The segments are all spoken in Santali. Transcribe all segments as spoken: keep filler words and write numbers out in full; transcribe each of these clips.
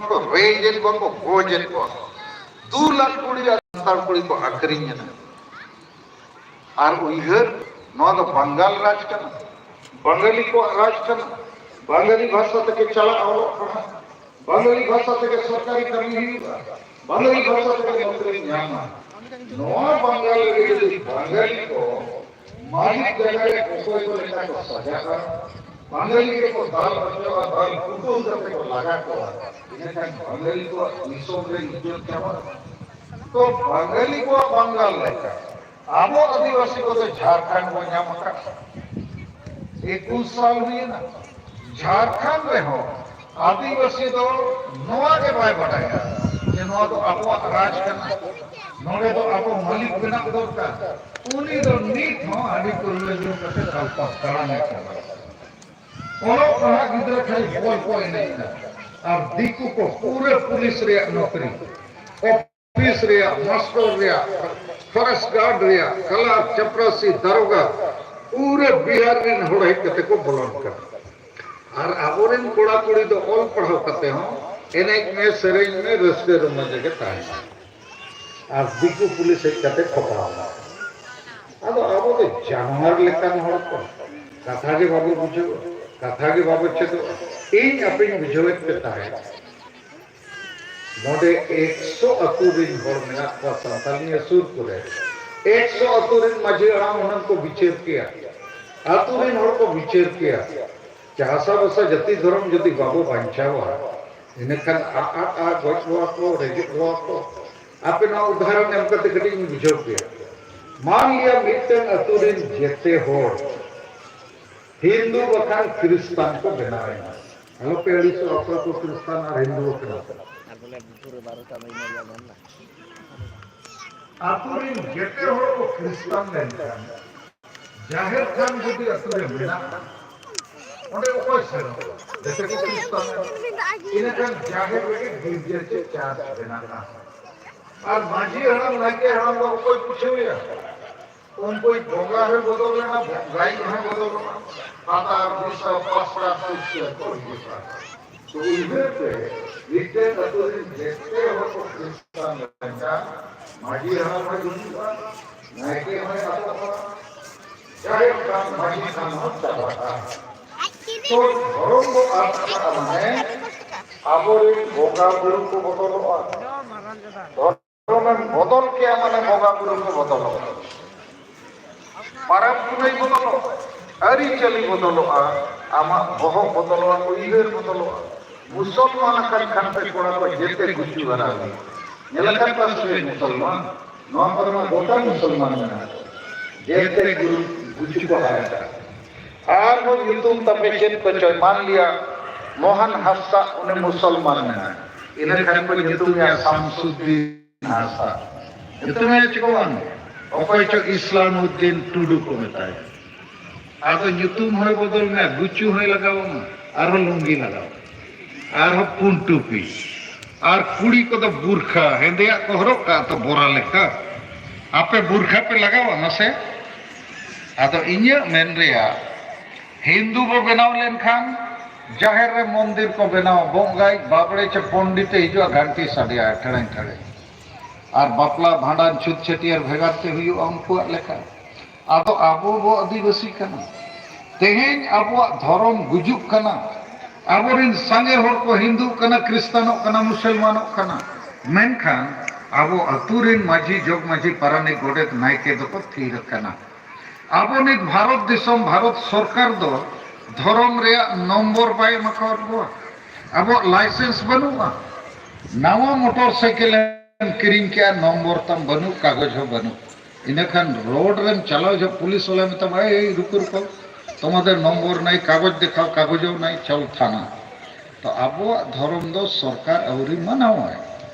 ᱠᱚ ᱨᱮᱡᱮᱫ ᱠᱚᱣᱟ, ᱠᱚ ᱜᱚᱡᱮᱫ ᱠᱚᱣᱟ᱾ ᱫᱩ ᱞᱟᱠᱷ ᱠᱩᱲᱤ ᱜᱟᱱ ᱥᱟᱱᱛᱟᱲ ᱠᱩᱲᱤ ᱠᱚ ᱟᱹᱠᱷᱨᱤᱧ ᱮᱱᱟ᱾ ᱟᱨ ᱩᱭᱦᱟᱹᱨ, ᱱᱚᱣᱟ ᱫᱚ ᱵᱟᱝᱜᱟᱞ ᱨᱟᱡᱽ ᱠᱟᱱᱟ᱾ ᱵᱟᱝᱜᱟᱞᱤ ᱠᱚᱣᱟᱜ ᱨᱟᱡᱽ ᱠᱟᱱᱟ᱾ ᱵᱟᱝᱜᱟᱞᱤ ᱵᱷᱟᱥᱟ ᱛᱮᱜᱮ ᱪᱟᱞᱟᱜᱼᱟ ᱚᱞᱚᱜ ᱯᱟᱲᱦᱟᱜ, ᱵᱟᱝᱜᱟᱞᱤ ᱵᱷᱟᱥᱟ ᱛᱮᱜᱮ ᱥᱚᱨᱠᱟᱨᱤ ᱠᱟᱹᱢᱤ ᱦᱩᱭᱩᱜᱼᱟ, ᱵᱟᱝᱜᱟᱞᱤ ᱵᱷᱟᱥᱟ ᱛᱮᱜᱮ ᱱᱚᱠᱨᱤ ᱧᱟᱢᱟ᱾ ᱱᱚᱣᱟ ᱵᱟᱝᱜᱟᱞ ᱨᱮ ᱡᱩᱫᱤ ᱵᱟᱝᱜᱟᱞᱤ ᱠᱚ ᱢᱟᱹᱞᱤᱠ ᱡᱟᱭᱜᱟ ᱨᱮ ᱚᱠᱚᱭ ᱠᱚ ᱞᱮᱠᱟ ᱠᱚ ᱥᱟᱡᱟᱜᱼᱟ, ᱵᱟᱝᱜᱟᱞᱤ ᱜᱮᱠᱚ ᱫᱟᱞ ᱦᱚᱪᱚᱜᱼᱟ, ᱫᱟᱞ ᱠᱩᱴᱩᱢ ᱠᱟᱛᱮ ᱠᱚ ᱞᱟᱜᱟ ᱠᱚᱣᱟ, ᱤᱱᱟᱹᱠᱷᱟᱱ ᱵᱟᱝᱜᱟᱞᱤ ᱠᱚᱣᱟᱜ ᱫᱤᱥᱚᱢ ᱨᱮ ᱤᱡᱽᱡᱚᱛ ᱪᱟᱵᱟᱜᱼᱟ᱾ ᱛᱚ ᱵᱟᱝᱜᱟᱞᱤ ᱠᱚᱣᱟᱜ ᱵᱟᱝᱜᱟᱞ ᱞᱮᱠᱟ ᱟᱵᱚ ᱟᱹᱫᱤᱵᱟᱹᱥᱤ ᱠᱚᱫᱚ ᱡᱷᱟᱲᱠᱷᱚᱸᱰ ᱵᱚᱱ ᱧᱟᱢ ᱟᱠᱟᱫ ᱮᱠᱩᱥ ᱥᱟᱞ ᱦᱩᱭᱮᱱᱟ᱾ ᱡᱷᱟᱲᱠᱷᱚᱸᱰ ᱨᱮᱦᱚᱸ ᱟᱹᱫᱤᱵᱟᱹᱥᱤ ᱫᱚ ᱱᱚᱣᱟ ᱜᱮ ᱵᱟᱭ ᱵᱟᱰᱟᱭᱟ ᱡᱮ ᱱᱚᱣᱟ ᱫᱚ ᱟᱵᱚᱣᱟᱜ ᱨᱟᱡᱽ ᱠᱟᱱᱟ, ᱱᱚᱰᱮ ᱫᱚ ᱟᱵᱚ ᱢᱟᱹᱞᱤᱠ ᱵᱮᱱᱟᱜ ᱫᱚᱨᱠᱟᱨ᱾ ᱩᱱᱤ ᱫᱚ ᱱᱤᱛ ᱦᱚᱸ ᱦᱟᱺᱰᱤ ᱯᱟᱹᱣᱨᱟᱹ ᱧᱩ ᱠᱟᱛᱮ ᱫᱟᱞᱯᱟᱥ ᱫᱟᱬᱟᱱᱮ ᱠᱟᱱᱟ᱾ ᱚᱞᱚᱜ ᱯᱟᱲᱦᱟᱜ ᱜᱤᱫᱽᱨᱟᱹ ᱠᱷᱟᱹᱞᱤ ᱵᱚᱞ ᱠᱚ ᱮᱱᱮᱡ ᱮᱫᱟ, ᱟᱨ ᱫᱤᱠᱩ ᱠᱚ ᱯᱩᱨᱟᱹ ᱯᱩᱞᱤᱥ ᱨᱮᱭᱟᱜ ᱱᱚᱠᱨᱤ, ᱚᱯᱷᱤᱥ ᱨᱮᱭᱟᱜ, ᱢᱟᱥᱴᱚᱨ ᱨᱮᱭᱟᱜ, ᱯᱷᱚᱨᱮᱥᱴ ᱜᱟᱨᱰ ᱨᱮᱭᱟᱜ, ᱠᱟᱞᱟᱨ, ᱪᱟᱯᱨᱟᱥᱤ, ᱫᱟᱨᱚᱜᱟ, ᱯᱩᱨᱟᱹ ᱵᱤᱦᱟᱨ ᱨᱮᱱ ᱦᱚᱲ ᱦᱮᱡ ᱠᱟᱛᱮ ᱠᱚ ᱵᱚᱞᱚᱱ ᱠᱟᱱᱟ᱾ ᱟᱨ ᱟᱵᱚᱨᱮᱱ ᱠᱚᱲᱟ ᱠᱩᱲᱤ ᱫᱚ ᱚᱞ ᱯᱟᱲᱦᱟᱣ ᱠᱟᱛᱮ ᱦᱚᱸ ᱮᱱᱮᱡ ᱢᱮ, ᱥᱮᱨᱮᱧ ᱢᱮ, ᱨᱟᱹᱥᱠᱟᱹ ᱨᱚᱢᱚᱡᱽ ᱨᱮᱜᱮ ᱛᱟᱦᱮᱱ ᱢᱮ᱾ ᱟᱨ ᱫᱤᱠᱩ ᱯᱩᱞᱤᱥ ᱦᱮᱡ ᱠᱟᱛᱮ ᱠᱷᱚᱛᱟᱣ ᱢᱮ᱾ ᱟᱫᱚ ᱟᱵᱚ ᱫᱚ ᱡᱟᱱᱣᱟᱨ ᱞᱮᱠᱟᱱ ᱦᱚᱲ ᱠᱚ, ᱠᱟᱛᱷᱟ ᱜᱮ ᱵᱟᱵᱚ ᱵᱩᱡᱷᱟᱹᱣᱟ, ᱠᱟᱛᱷᱟ ᱜᱮ ᱵᱟᱵᱚ ᱪᱮᱫᱚᱜᱼᱟ᱾ ᱤᱧ ᱟᱯᱮᱧ ᱵᱩᱡᱷᱟᱹᱣᱮᱫ ᱯᱮ ᱛᱟᱦᱮᱸᱫ, ᱱᱚᱰᱮ ᱮᱠᱥᱚ ᱟᱹᱛᱩ ᱨᱤᱱ ᱦᱚᱲ ᱢᱮᱱᱟᱜ ᱠᱚᱣᱟ ᱥᱟᱱᱛᱟᱞᱤᱭᱟᱹ ᱥᱩᱨ ᱠᱚᱨᱮ, ᱮᱠᱥᱚ ᱟᱹᱛᱩ ᱨᱤᱱ ᱢᱟᱹᱡᱷᱤ ᱦᱟᱲᱟᱢ ᱦᱩᱱᱟᱹᱝ ᱠᱚ ᱵᱤᱪᱟᱹᱨ ᱠᱮᱭᱟ, ᱟᱹᱛᱩ ᱨᱤᱱ ᱦᱚᱲ ᱠᱚ ᱵᱤᱪᱟᱹᱨ ᱠᱮᱭᱟ᱾ ᱪᱟᱥᱟᱵᱟᱥᱟ ᱡᱟᱹᱛᱤ ᱫᱷᱚᱨᱚᱢ ᱡᱩᱫᱤ ᱵᱟᱵᱚ ᱵᱟᱧᱪᱟᱣᱟ, ᱤᱱᱟᱹᱠᱷᱟᱱ ᱟᱜ ᱟᱜ ᱟᱜ ᱜᱚᱡ ᱠᱚᱣᱟ ᱠᱚ, ᱨᱮᱡᱮᱫ ᱠᱚᱣᱟ ᱠᱚ᱾ ᱟᱯᱮ ᱱᱚᱣᱟ ᱩᱫᱟᱦᱚᱨᱚᱱ ᱮᱢ ᱠᱟᱛᱮ ᱠᱟᱹᱴᱤᱡ ᱤᱧ ᱵᱩᱡᱷᱟᱹᱣ ᱯᱮᱭᱟ᱾ ᱢᱟᱱ ᱞᱤᱭᱟ ᱢᱤᱫᱴᱟᱝ ᱟᱹᱛᱩ ᱨᱤᱱ ᱡᱮᱛᱮ ᱦᱚᱲ ᱦᱤᱱᱫᱩ ᱵᱟᱠᱷᱟᱱ ᱠᱷᱨᱤᱥᱛᱟᱱ ᱠᱚ ᱵᱮᱱᱟᱣ ᱮᱱᱟ᱾ ᱟᱞᱚᱯᱮ ᱟᱹᱲᱤᱥᱚᱜᱼᱟ, ᱚᱠᱚᱭ ᱠᱚ ᱠᱷᱨᱤᱥᱛᱟᱱ ᱟᱨ ᱦᱤᱱᱫᱩ ᱟᱠᱟᱱᱟ ᱯᱮ᱾ ᱟᱨ ᱵᱚᱞᱮ ᱯᱩᱨᱟᱹ ᱵᱟᱨᱚᱴᱟ ᱢᱮᱢᱳᱨᱤᱭᱟᱞ ᱢᱮᱱᱟᱜᱼᱟ᱾ ᱟᱹᱛᱩ ᱨᱤᱱ ᱡᱮᱛᱮ ᱦᱚᱲ ᱠᱚ ᱠᱷᱨᱤᱥᱛᱟᱱ ᱞᱮᱱᱠᱷᱟᱱ, ᱡᱟᱦᱮᱨ ᱛᱷᱟᱱ ᱡᱩᱫᱤ ᱟᱹᱛᱩ ᱨᱮ ᱢᱮᱱᱟᱜᱼᱟ, ᱚᱸᱰᱮ ᱚᱠᱚᱭ ᱥᱮᱱᱚᱜᱼᱟ? ᱡᱮᱛᱮ ᱠᱚ ᱠᱷᱨᱤᱥᱛᱟᱱ᱾ ᱤᱱᱟᱹᱠᱷᱟᱱ ᱡᱟᱦᱮᱨ ᱨᱮᱜᱮ ᱜᱤᱨᱡᱟᱹ ᱪᱮ ᱪᱟᱨᱪ ᱵᱮᱱᱟᱜᱼᱟ᱾ ᱟᱨ ᱢᱟᱹᱡᱷᱤ ᱦᱟᱲᱟᱢ, ᱱᱟᱭᱠᱮ ᱦᱟᱲᱟᱢ ᱫᱚ ᱚᱠᱚᱭ ᱯᱩᱪᱷᱟᱹᱣᱮᱭᱟ? ᱩᱱᱠᱩᱭ ᱵᱚᱸᱜᱟ ᱦᱚᱸᱭ ᱵᱚᱫᱚᱞ ᱞᱮᱱᱟ, ᱵᱚᱸᱜᱟᱭᱤᱡ ᱦᱚᱸᱭ ᱵᱚᱫᱚᱞ ᱞᱮᱱᱟ, ᱯᱟᱛᱟ ᱵᱤᱥᱟ ᱯᱟᱥᱴᱟ ᱥᱩᱨᱥᱤᱭᱟᱹ ᱠᱚ ᱦᱤᱡᱩᱜᱼᱟ᱾ ᱛᱚ ᱩᱭᱦᱟᱹᱨ ᱯᱮ, ᱢᱤᱫᱴᱮᱱ ᱦᱚᱸ ᱜᱩᱡᱩᱜᱼᱟ, ᱱᱟᱭᱠᱮ ᱦᱚᱸᱭ ᱟᱫᱚᱜᱼᱟ, ᱡᱟᱦᱮᱨ ᱛᱷᱟᱱ ᱢᱟᱹᱡᱷᱤ ᱛᱷᱟᱱ ᱦᱚᱸ ᱪᱟᱵᱟᱜᱼᱟ᱾ ᱛᱚ ᱫᱷᱚᱨᱚᱢ ᱫᱚ ᱟᱫ ᱠᱟᱜᱼᱟ ᱢᱟᱱᱮ ᱟᱵᱚᱨᱮᱱ ᱵᱚᱸᱜᱟ ᱵᱩᱨᱩ ᱠᱚ ᱵᱚᱫᱚᱞᱚᱜᱼᱟ᱾ ᱫᱷᱚᱨᱚᱢᱮᱢ ᱵᱚᱫᱚᱞ ᱠᱮᱜᱼᱟ ᱢᱟᱱᱮ ᱵᱚᱸᱜᱟ ᱵᱩᱨᱩ ᱠᱚ ᱵᱚᱫᱚᱞᱚᱜᱼᱟ᱾ ᱯᱟᱨᱟᱵᱽ ᱯᱩᱱᱟᱹᱭ ᱵᱚᱫᱚᱞᱚᱜᱼᱟ, ᱟᱹᱨᱤᱪᱟᱹᱞᱤ ᱵᱚᱫᱚᱞᱚᱜᱼᱟ, ᱟᱢᱟᱜ ᱵᱚᱦᱚᱜ ᱵᱚᱫᱚᱞᱚᱜᱼᱟ, ᱩᱭᱦᱟᱹᱨ ᱵᱚᱫᱚᱞᱚᱜᱼᱟ᱾ ᱢᱩᱥᱚᱞᱢᱟᱱ ᱟᱠᱟᱱ ᱠᱷᱟᱱ ᱯᱮ ᱠᱚᱲᱟ ᱠᱚ ᱡᱮᱛᱮ ᱜᱩᱪᱩ ᱦᱟᱨᱟ ᱢᱮ᱾ ᱧᱮᱞ ᱟᱠᱟᱫ ᱠᱚᱣᱟ ᱥᱮ ᱢᱩᱥᱚᱞᱢᱟᱱ? ᱱᱚᱣᱟ ᱠᱚᱨᱮ ᱢᱟ ᱜᱚᱴᱟ ᱢᱩᱥᱚᱞᱢᱟᱱ ᱢᱮᱱᱟᱜ ᱠᱚᱣᱟ᱾ ᱡᱮᱛᱮ ᱜᱩᱨᱩ ᱜᱩᱪᱩ ᱠᱚ ᱦᱟᱨᱟ ᱠᱟᱜᱼᱟ᱾ ᱟᱨᱦᱚᱸ ᱧᱩᱛᱩᱢ ᱛᱟᱯᱮ ᱪᱮᱫ ᱠᱚᱪᱚᱭ, ᱢᱟᱱ ᱞᱤᱭᱟ ᱢᱳᱦᱚᱱ ᱦᱟᱸᱥᱫᱟ, ᱩᱱᱤ ᱢᱩᱥᱚᱞᱢᱟᱱ ᱢᱮᱱᱟᱭ, ᱤᱱᱟᱹ ᱠᱷᱟᱱ ᱠᱚ ᱧᱩᱛᱩᱢᱮᱭᱟ ᱥᱟᱢᱥᱩᱫᱫᱤᱱ ᱦᱟᱸᱥᱫᱟ᱾ ᱧᱩᱛᱩᱢᱮᱭᱟ ᱪᱤᱠᱟᱹ ᱵᱟᱝ? ᱚᱠᱚᱭ ᱪᱚ ᱤᱥᱞᱟᱢ ᱩᱫᱫᱤᱱ ᱴᱩᱰᱩ ᱠᱚ ᱢᱮᱛᱟᱭᱟ᱾ ᱟᱫᱚ ᱧᱩᱛᱩᱢ ᱦᱚᱸᱭ ᱵᱚᱫᱚᱞ ᱢᱮ, ᱜᱩᱪᱩ ᱦᱚᱸᱭ ᱞᱟᱜᱟᱣ ᱟᱢᱟ, ᱟᱨᱦᱚᱸ ᱞᱩᱝᱜᱤ ᱞᱟᱜᱟᱣ, ᱟᱨᱦᱚᱸ ᱯᱩᱱ ᱴᱩᱯᱤ, ᱟᱨ ᱠᱩᱲᱤ ᱠᱚᱫᱚ ᱵᱩᱨᱠᱷᱟ ᱦᱮᱸᱫᱮᱭᱟᱜ ᱠᱚ ᱦᱚᱨᱚᱜ ᱠᱟᱜᱼᱟ ᱛᱚ, ᱵᱚᱨᱟ ᱞᱮᱠᱟ᱾ ᱟᱯᱮ ᱵᱩᱨᱠᱷᱟ ᱯᱮ ᱞᱟᱜᱟᱣᱟ ᱢᱟᱥᱮ? ᱟᱫᱚ ᱤᱧᱟᱹᱜ ᱢᱮᱱ ᱨᱮᱭᱟᱜ, ᱦᱤᱱᱫᱩ ᱵᱚ ᱵᱮᱱᱟᱣ ᱞᱮᱱᱠᱷᱟᱱ ᱡᱟᱦᱮᱨ ᱨᱮ ᱢᱚᱱᱫᱤᱨ ᱠᱚ ᱵᱮᱱᱟᱣᱟ, ᱵᱚᱸᱜᱟᱭ ᱵᱟᱵᱲᱮ ᱪᱮ ᱯᱚᱱᱰᱤᱛ ᱮ ᱦᱤᱡᱩᱜᱼᱟ, ᱜᱷᱟᱱᱴᱤ ᱥᱟᱰᱮᱭᱟ ᱴᱷᱮᱲᱮᱝ ᱴᱷᱮᱲᱮᱝ᱾ ᱟᱨ ᱵᱟᱯᱞᱟ, ᱵᱷᱟᱸᱰᱟᱱ, ᱪᱷᱩᱛ ᱪᱷᱟᱹᱴᱭᱟᱹᱨ ᱵᱷᱮᱜᱟᱨ ᱛᱮ ᱦᱩᱭᱩᱜᱼᱟ ᱩᱱᱠᱩᱣᱟᱜ ᱞᱮᱠᱟ᱾ ᱟᱫᱚ ᱟᱵᱚ ᱵᱚ ᱟᱹᱫᱤᱵᱟᱹᱥᱤ ᱠᱟᱱᱟ, ᱛᱮᱦᱮᱧ ᱟᱵᱚᱣᱟᱜ ᱫᱷᱚᱨᱚᱢ ᱜᱩᱡᱩᱜ ᱠᱟᱱᱟ, ᱟᱵᱚᱨᱮᱱ ᱥᱟᱸᱜᱮ ᱦᱚᱲ ᱠᱚ ᱦᱤᱱᱫᱩᱜ ᱠᱟᱱᱟ, ᱠᱷᱨᱤᱥᱴᱟᱱᱚᱜ ᱠᱟᱱᱟ, ᱢᱩᱥᱚᱞᱢᱟᱱᱚᱜ ᱠᱟᱱᱟ, ᱢᱮᱱᱠᱷᱟᱱ ᱟᱵᱚ ᱟᱹᱛᱩ ᱨᱮᱱ ᱢᱟᱹᱡᱷᱤ, ᱡᱚᱜᱽ ᱢᱟᱹᱡᱷᱤ, ᱯᱟᱨᱟᱱᱤᱠ, ᱜᱚᱰᱮᱛ, ᱱᱟᱭᱠᱮ ᱫᱚᱠᱚ ᱛᱷᱤᱨ ᱟᱠᱟᱱᱟ᱾ ᱟᱵᱚ ᱱᱤᱛ ᱵᱷᱟᱨᱚᱛ ᱫᱤᱥᱚᱢ, ᱵᱷᱟᱨᱚᱛ ᱥᱚᱨᱠᱟᱨ ᱫᱚ ᱫᱷᱚᱨᱚᱢ ᱨᱮᱭᱟᱜ ᱱᱚᱢᱵᱚᱨ ᱵᱟᱭ ᱮᱢ ᱟᱠᱟᱣᱟᱫ ᱵᱚᱣᱟ᱾ ᱟᱵᱚᱣᱟᱜ ᱞᱟᱭᱥᱮᱱᱥ ᱵᱟᱹᱱᱩᱜᱼᱟ᱾ ᱱᱟᱣᱟ ᱢᱚᱴᱚᱨ ᱥᱟᱭᱠᱮᱞ ᱮᱢ ᱠᱤᱨᱤᱧ ᱠᱮᱜᱼᱟ, ᱱᱚᱢᱵᱚᱨ ᱛᱟᱢ ᱵᱟᱹᱱᱩᱜ, ᱠᱟᱜᱚᱡᱽ ᱦᱚᱸ ᱵᱟᱹᱱᱩᱜ᱾ ᱤᱱᱟᱹ ᱠᱷᱟᱱ ᱨᱳᱰ ᱨᱮᱢ ᱪᱟᱞᱟᱣ ᱡᱚᱦᱚᱜ ᱯᱩᱞᱤᱥ ᱵᱟᱞᱟᱭ ᱢᱮᱛᱟᱢᱟ, "ᱮᱭ, ᱨᱩᱠᱳ, ᱨᱩᱠᱳ, ᱛᱳᱢᱟᱫᱮᱨ ᱱᱚᱢᱵᱚᱨ ᱱᱟᱭ, ᱠᱟᱜᱚᱡᱽ ᱫᱮᱠᱷᱟᱣ, ᱠᱟᱜᱚᱡᱽ ᱱᱟᱭ, ᱪᱚᱞ ᱛᱷᱟᱱᱟ᱾" ᱛᱚ ᱟᱵᱚᱣᱟᱜ ᱫᱷᱚᱨᱚᱢ ᱫᱚ ᱥᱚᱨᱠᱟᱨ ᱟᱹᱣᱨᱤ ᱢᱟᱱᱟᱣᱟᱭ᱾